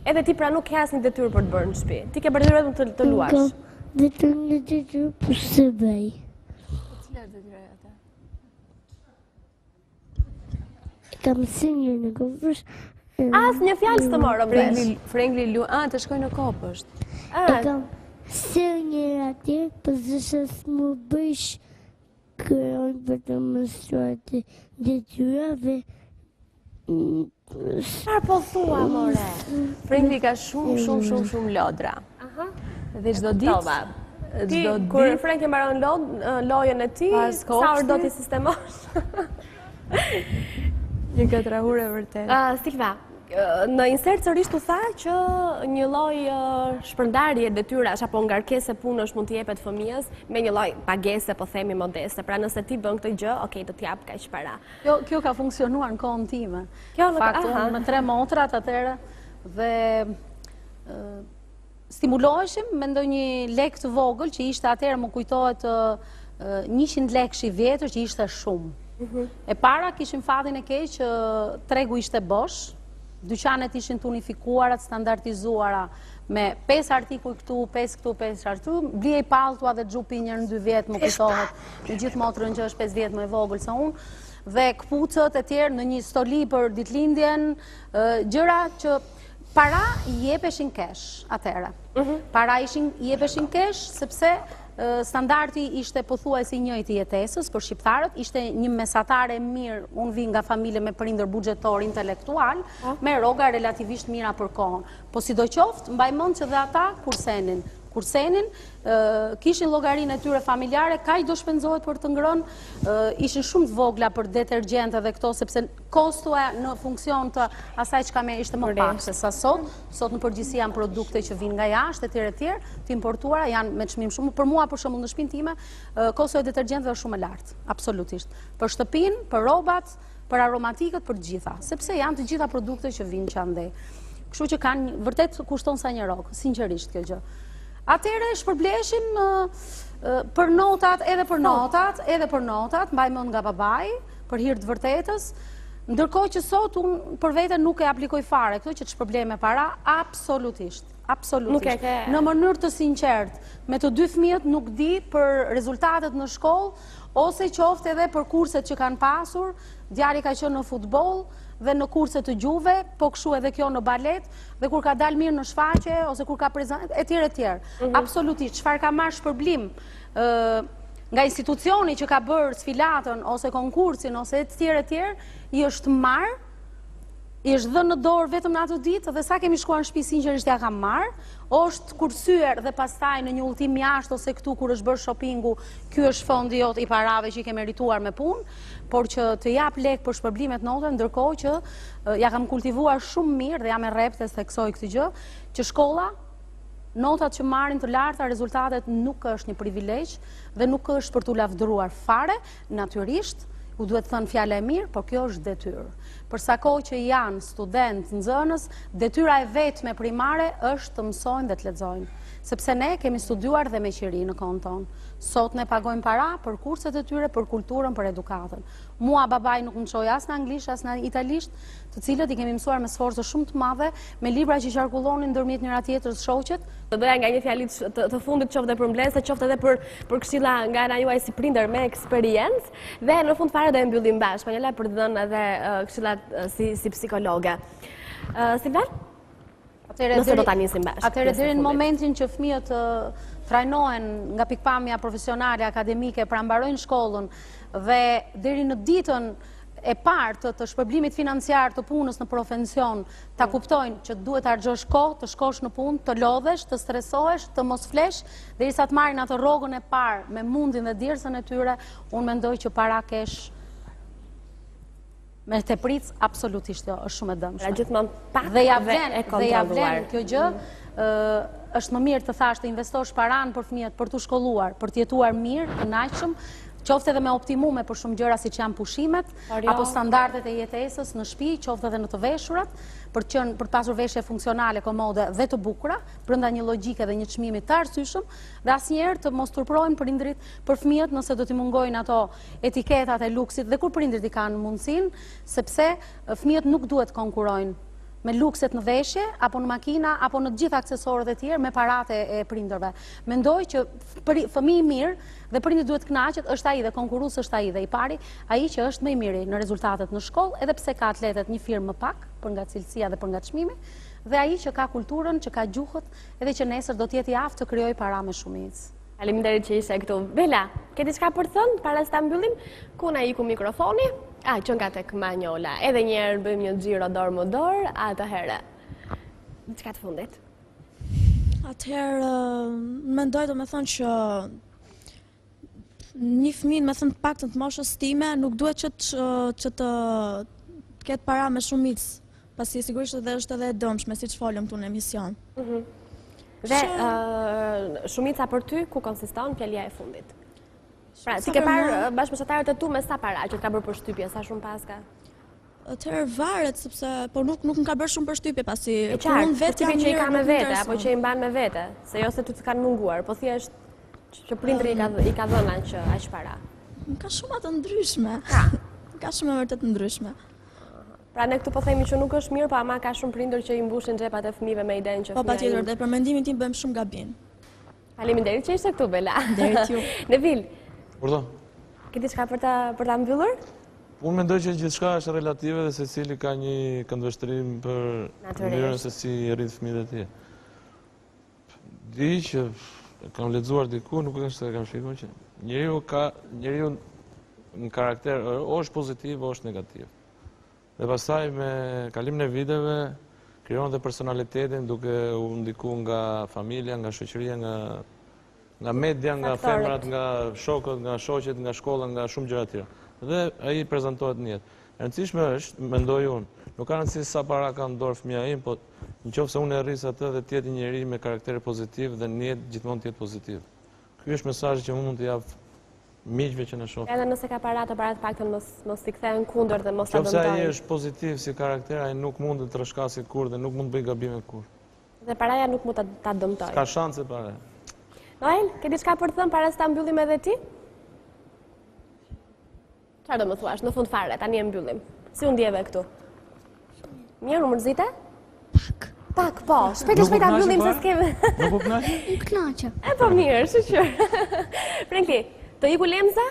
Edhe ti pra nuk ke asnjë detyrë për të bërë në shtëpi. Ti ke për detyrë vetëm të, të luash. Vetëm një detyrë po s'e bëj. Cila është detyra jote? Kam si një në kopsht. Asnjë fjalë s'të morëm vesh. Frengli lu, a të shkoj në kopsht. E kam si një atje, po zëshë s'mu bëjsh Kërojnë për të mësuar të detyrave. Çfarë po thua, more? Frenki ka shumë, shumë, shumë, shumë lodra. Aha. Dhe çdo ditë... Ti, kur Frenki mbaron lojën e tij, sa orë do t'i sistemosh? Një katrahurë e vërtetë. Silva, në insert sërish u tha që një lloj shpërndarje detyrash apo ngarkese punësh mund t'i jepet fëmijës me një lloj pagese, po themi modeste. Pra nëse ti bën këtë gjë, ok, do t'jap kaq para. Kjo, kjo ka funksionuar në kohën time. Kjo në fakt, unë me tre motrat atëherë dhe stimuloheshim me ndonjë lek të vogël që ishte atëherë më kujtohet 100 lekësh i vjetër që ishte shumë. Mhm. E para kishim fatin e keq që tregu ishte bosh, dyqanet ishin të unifikuara, të standardizuara me 5 artikuj këtu, 5 këtu, 5 këtu, blihej palltua dhe xhupi një herë në 2 vjet, më kujtohet, me gjithë motrën që është 5 vjet më e vogël se unë, dhe këpucët e tjerë në një stoli për ditëlindjen, gjëra që para jepeshin kesh atëherë. Mhm. Para ishin jepeshin kesh sepse standardi ishte pothuajse i njëjtë i jetesës për shqiptarët, ishte një mesatare e mirë, unë vij nga familje me prindër buxhetor intelektual, po. me rroga relativisht mira për kohën. Po sidoqoftë, mbaj mend që dhe ata kursenin, kursenin, kishin llogarinë e tyre familjare, kaq do shpenzohet për të ngrënë, ishin shumë të vogla për detergjente dhe këto, sepse Kostoja në funksion të asaj çka me ishte më pak se sa sot, sot në përgjithësi janë produkte që vijnë nga jashtë etj etj, të importuara janë me çmim shumë. Për mua për shembull në shtëpinë time, kostoja e detergjentëve është shumë e lartë, absolutisht. Për shtëpinë, për rrobat, për aromatikët, për të gjitha, sepse janë të gjitha produkte që vijnë që andej. Kështu që kanë vërtet kushton sa një rrogë, sinqerisht kjo gjë. Atëherë shpërbleheshim për notat, edhe për notat, edhe për notat, mbaj mend nga babai, për hir të vërtetës, ndërkohë që sot unë për vete nuk e aplikoj fare këtë që të shpërblej me para, absolutisht, absolutisht. Në mënyrë të sinqertë, me të dy fëmijët nuk di për rezultatet në shkollë, ose qoftë edhe për kurset që kanë pasur, djali ka qenë në futboll dhe në kurse të gjuhëve, po kështu edhe kjo në balet, dhe kur ka dalë mirë në shfaqje, ose kur ka prezantuar, e tjerë, e tjerë. Mhm. Absolutisht, çfarë ka marrë shpërblim, nga institucioni që ka bërë sfilatën ose konkursin ose e tjerë e tjerë, i është marrë, i është dhënë në dorë vetëm në atë ditë dhe sa kemi shkuar në shtëpi sinqerisht ia kam marrë, është kursyer dhe pastaj në një udhëtim jashtë ose këtu kur është bërë shoppingu, ky është fondi jot i parave që i ke merituar me punë, por që të jap lek për shpërblimet note, ndërkohë që ia kam kultivuar shumë mirë dhe jam e rreptë e theksoj këtë gjë, që shkolla Notat që marrin të larta, rezultatet nuk është një privilegj dhe nuk është për t'u lavdëruar fare, natyrisht, u duhet thënë fjala e mirë, por kjo është detyrë. Për sa kohë që janë studentë, nxënës, detyra e vetme primare është të mësojnë dhe të lexojnë. Sepse ne kemi studiuar dhe me qiri në kohën tonë. Sot ne pagojmë para për kurset e tyre, për kulturën, për edukatën. Mua babai nuk më çoi as në anglisht, as në italisht, të cilët i kemi mësuar me sforcë shumë të madhe, me libra që qarkullonin ndërmjet njëra tjetrës shoqet. Do doja nga një fjali të, të fundit qoftë dhe përmbledhëse, qoftë edhe për për këshilla nga ana juaj si prindër me eksperiencë dhe në fund fare do e mbyllim bashkë, Manjola për të dhënë edhe këshillat si si psikologe. Uh, Silvan? Nëse do ta nisim bashkë. Atëherë deri në momentin që fëmijët trajnohen nga pikëpamja profesionale, akademike, pra mbarojnë shkollën dhe deri në ditën e parë të, të shpërblimit financiar të punës në profesion, ta mm. kuptojnë që duhet të harxhosh kohë, të shkosh në punë, të lodhesh, të stresohesh, të mos flesh, derisa të marrin atë rrogën e parë me mundin dhe djersën e tyre, unë mendoj që para kesh Me tepricë, absolutisht jo, është shumë e dëmshme. Pra gjithmonë pak dhe ja vlen, dhe ja vlen kjo gjë, është më mirë të thashë të investosh paranë për fëmijët, për t'u shkolluar, për të jetuar mirë, kënaqshëm, qoftë edhe me optimume për shumë gjëra siç janë pushimet, jo. apo standardet e jetesës në shtëpi, qoftë edhe në të veshurat, për të qenë për të pasur veshje funksionale, komode dhe të bukura, brenda një logjike dhe një çmimi të arsyeshëm, dhe asnjëherë të mos turpërohen prindërit për fëmijët nëse do t'i mungojnë ato etiketat e luksit dhe kur prindërit i kanë mundësinë, sepse fëmijët nuk duhet të konkurrojnë me lukset në veshje, apo në makina, apo në të gjithë aksesorët e tjerë me paratë e prindërve. Mendoj që fëmijë i mirë dhe prindi duhet të kënaqet, është ai dhe konkurrues është ai dhe i pari, ai që është më i miri në rezultatet në shkollë, edhe pse ka atletet një firmë më pak për nga cilësia dhe për nga çmimi, dhe ai që ka kulturën, që ka gjuhët, edhe që nesër do të jetë i aftë të krijojë para me shumicë. Faleminderit që ishe këtu. Bela, ke diçka për të thënë para se ta mbyllim? Ku na iku mikrofoni? A, qenka tek Manjola. Edhe një herë bëjmë një xhiro dorë më dorë, atëherë. Diçka të fundit? Atëherë, mendoj domethënë që një fëmijë, domethënë të paktën të moshës time, nuk duhet që të, që të ketë para me shumicë, pasi sigurisht edhe është edhe e dëmshme, siç folëm këtu në emision. Mhm. Dhe shumica për ty, ku konsiston fjalia e fundit? Pra, ti ke parë bashkëmoshatarët e tu me sa para, që të ka bërë përshtypje, sa shumë paska? Atëherë varet, sepse, po nuk, nuk më ka bërë shumë përshtypje, pasi e kur unë vetë jam mirë, që i ka me vete, apo që i mban me vete, se jo se ty të kanë munguar, po thjesht që prindri i ka, i ka dhënë aq, aq para. Ka shumë të ndryshme. Ka. Ka shumë vërtet të ndryshme. Pra ne këtu po themi që nuk është mirë, po ama ka shumë prindër që i mbushin xhepat e fëmijëve me idenë që po, fëmija. Po patjetër, dhe për mendimin tim bëjmë shumë gabim. Faleminderit që ishe këtu Bela. Faleminderit ju. Nevil. Urdhëro. Ke diçka për ta për ta mbyllur? Unë mendoj që gjithçka është relative dhe secili ka një këndvështrim për mënyrën se si i rrit fëmijët e tij. Di që kam lexuar diku, nuk është se kam shikuar që njeriu ka njeriu në karakter o është pozitiv o është negativ. Dhe pastaj me kalimin e viteve krijon dhe personalitetin duke u ndiku nga familja, nga shoqëria, nga nga media, nga femrat, nga shokët, nga shoqet, nga shkolla, nga shumë gjëra të tjera. Dhe ai prezantohet në jetë. E rëndësishme është, mendoj unë, nuk ka rëndësi sa para ka në dorë fëmija im, po në qoftë se unë e rris atë dhe të jetë një njeri me karakter pozitiv dhe në jetë gjithmonë të jetë pozitiv. Ky është mesazhi që unë mund të jap miqve që na shohin. Edhe nëse ka para, ato para të paktën mos mos t'i kthehen kundër dhe mos ta dëmtojnë. Qoftë se ai është pozitiv si karakter, ai nuk mund të rrëshkasë kurrë dhe nuk mund të bëjë gabime kurrë. Dhe paraja nuk mund ta ta dëmtojë. S'ka shanse paraja. Noel, ke diçka për të thënë para se ta mbyllim edhe ti? Çfarë do më thuash në fund fare, tani e mbyllim. Si u ndjeve këtu? Mirë, u mërzite? Pak. Pak, po. Shpejt e shpejt ta mbyllim se s'kemi. Nuk u kënaqe? U kënaqa. E po mirë, shyqyr. Frenki, të iku lemza?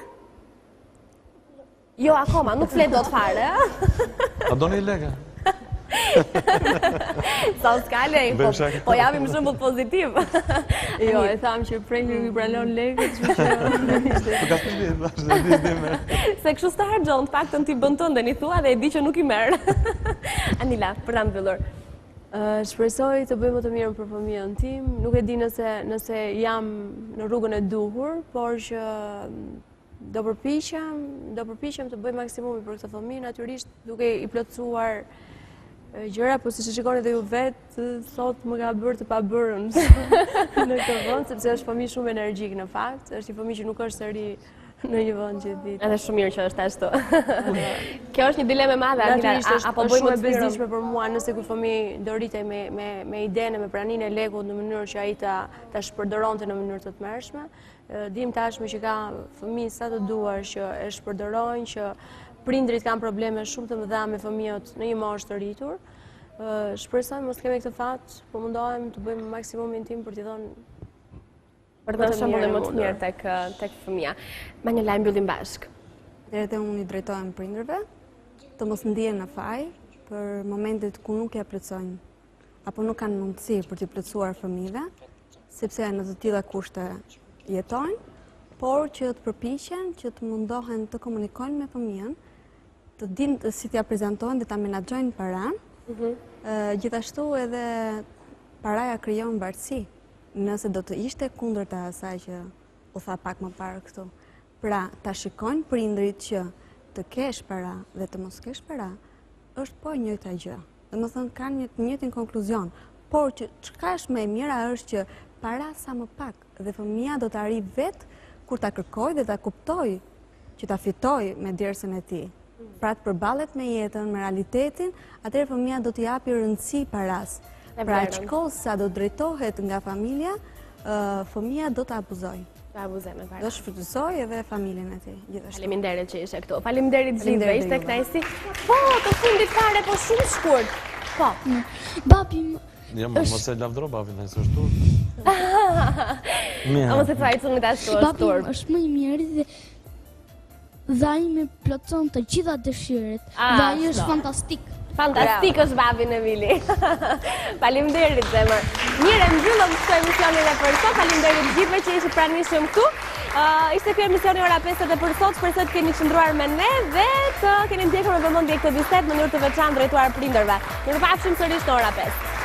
Jo, akoma, nuk flet dot fare. A doni lekë? Sa s'ka lej, po, po japim shembull pozitiv. Jo, e thamë që Frenki nuk i pranon lekët, që që... Po ka të një, dhe di me. Se kështu s'të harxhon, të paktën ti bën tënden, i thua dhe e di që nuk i merr. Anila, për ta mbyllur. Shpresoj të bëj më të mirën për fëmijën tim, nuk e di nëse, nëse jam në rrugën e duhur, por që Do përpiqem, do përpiqem të bëj maksimumin për këtë fëmijë, natyrisht duke i plotësuar gjëra, po siç e shikoni dhe ju vetë, sot më ka bërë të pabërën në këtë vend, sepse është fëmijë shumë energjik në fakt, është një fëmijë që nuk është se rri në një vend gjithë ditën. Edhe shumë mirë që është ashtu. Kjo është një dilemë e madhe, Natyrisht është, apo bëj më shumë e bezdisshme për mua nëse ky fëmijë do rritej me me me idenë, me praninë e lekut në mënyrë që ai ta ta shpërdoronte në mënyrë të tmerrshme. Dim tashmë që ka fëmijë sa të duash që e shpërdorojnë, që prindrit kanë probleme shumë të mëdha me fëmijët në një moshë të rritur. Shpresojmë mos kemi këtë fat, po mundohem të bëjmë maksimumin tim për t'i dhënë për të dhënë shembullin më të mirë tek tek fëmija. Manjola e mbyllim bashkë. Atëherë dhe unë i drejtohem prindërve, të mos ndihen në faj për momentet ku nuk ia plotësojnë apo nuk kanë mundësi për t'i plotësuar fëmijëve, sepse në të tilla kushte jetojnë, por që të përpiqen, që të mundohen të komunikojnë me fëmijën, të dinë si t'ia prezantojnë dhe ta menaxhojnë paranë. Mhm. Gjithashtu edhe paraja krijon varësi, nëse do të ishte kundërta e asaj që u tha pak më parë këtu. Pra, ta shikojnë prindërit që të kesh para dhe të mos kesh para, është po e njëjta gjë. Domethënë, kanë një të njëjtin konkluzion. Por që çka është më e mira është që para sa më pak dhe fëmija do të arrijë vetë kur ta kërkojë dhe ta kuptojë që ta fitojë me djersën e tij. Pra të përballet me jetën, me realitetin, atëherë fëmija do t'i japi rëndësi parasë. Pra aq kohë sa do drejtohet nga familja, fëmija do të abuzojë. Do abuzojë me para. Do shfrytëzojë edhe familjen e tij, gjithashtu. Faleminderit që ishe këtu. Faleminderit gjithëve, ishte kënaqësi. Po, të fundit fare, po shumë shkurt. Po. Babi Jo, më mos e lavdro babin, se është turp. Mos e thuaj çunit ashtu, është turp. Babi është më i miri dhe Dhe ai m'i plotëson të gjitha dëshirat. Dhe ai është fantastik. Fantastik është babi Nevili. Faleminderit zemër. Mirë, e mbyllëm këtë emisionin e për sot. Faleminderit gjithëve që ishit pranishëm këtu. Ishte ky emisioni ora 5 edhe për sot, shpresoj të keni qëndruar me ne dhe të keni ndjekur me vëmendje këtë bisedë në mënyrë të veçantë drejtuar prindërve. Mirupafshim sërish në ora 5.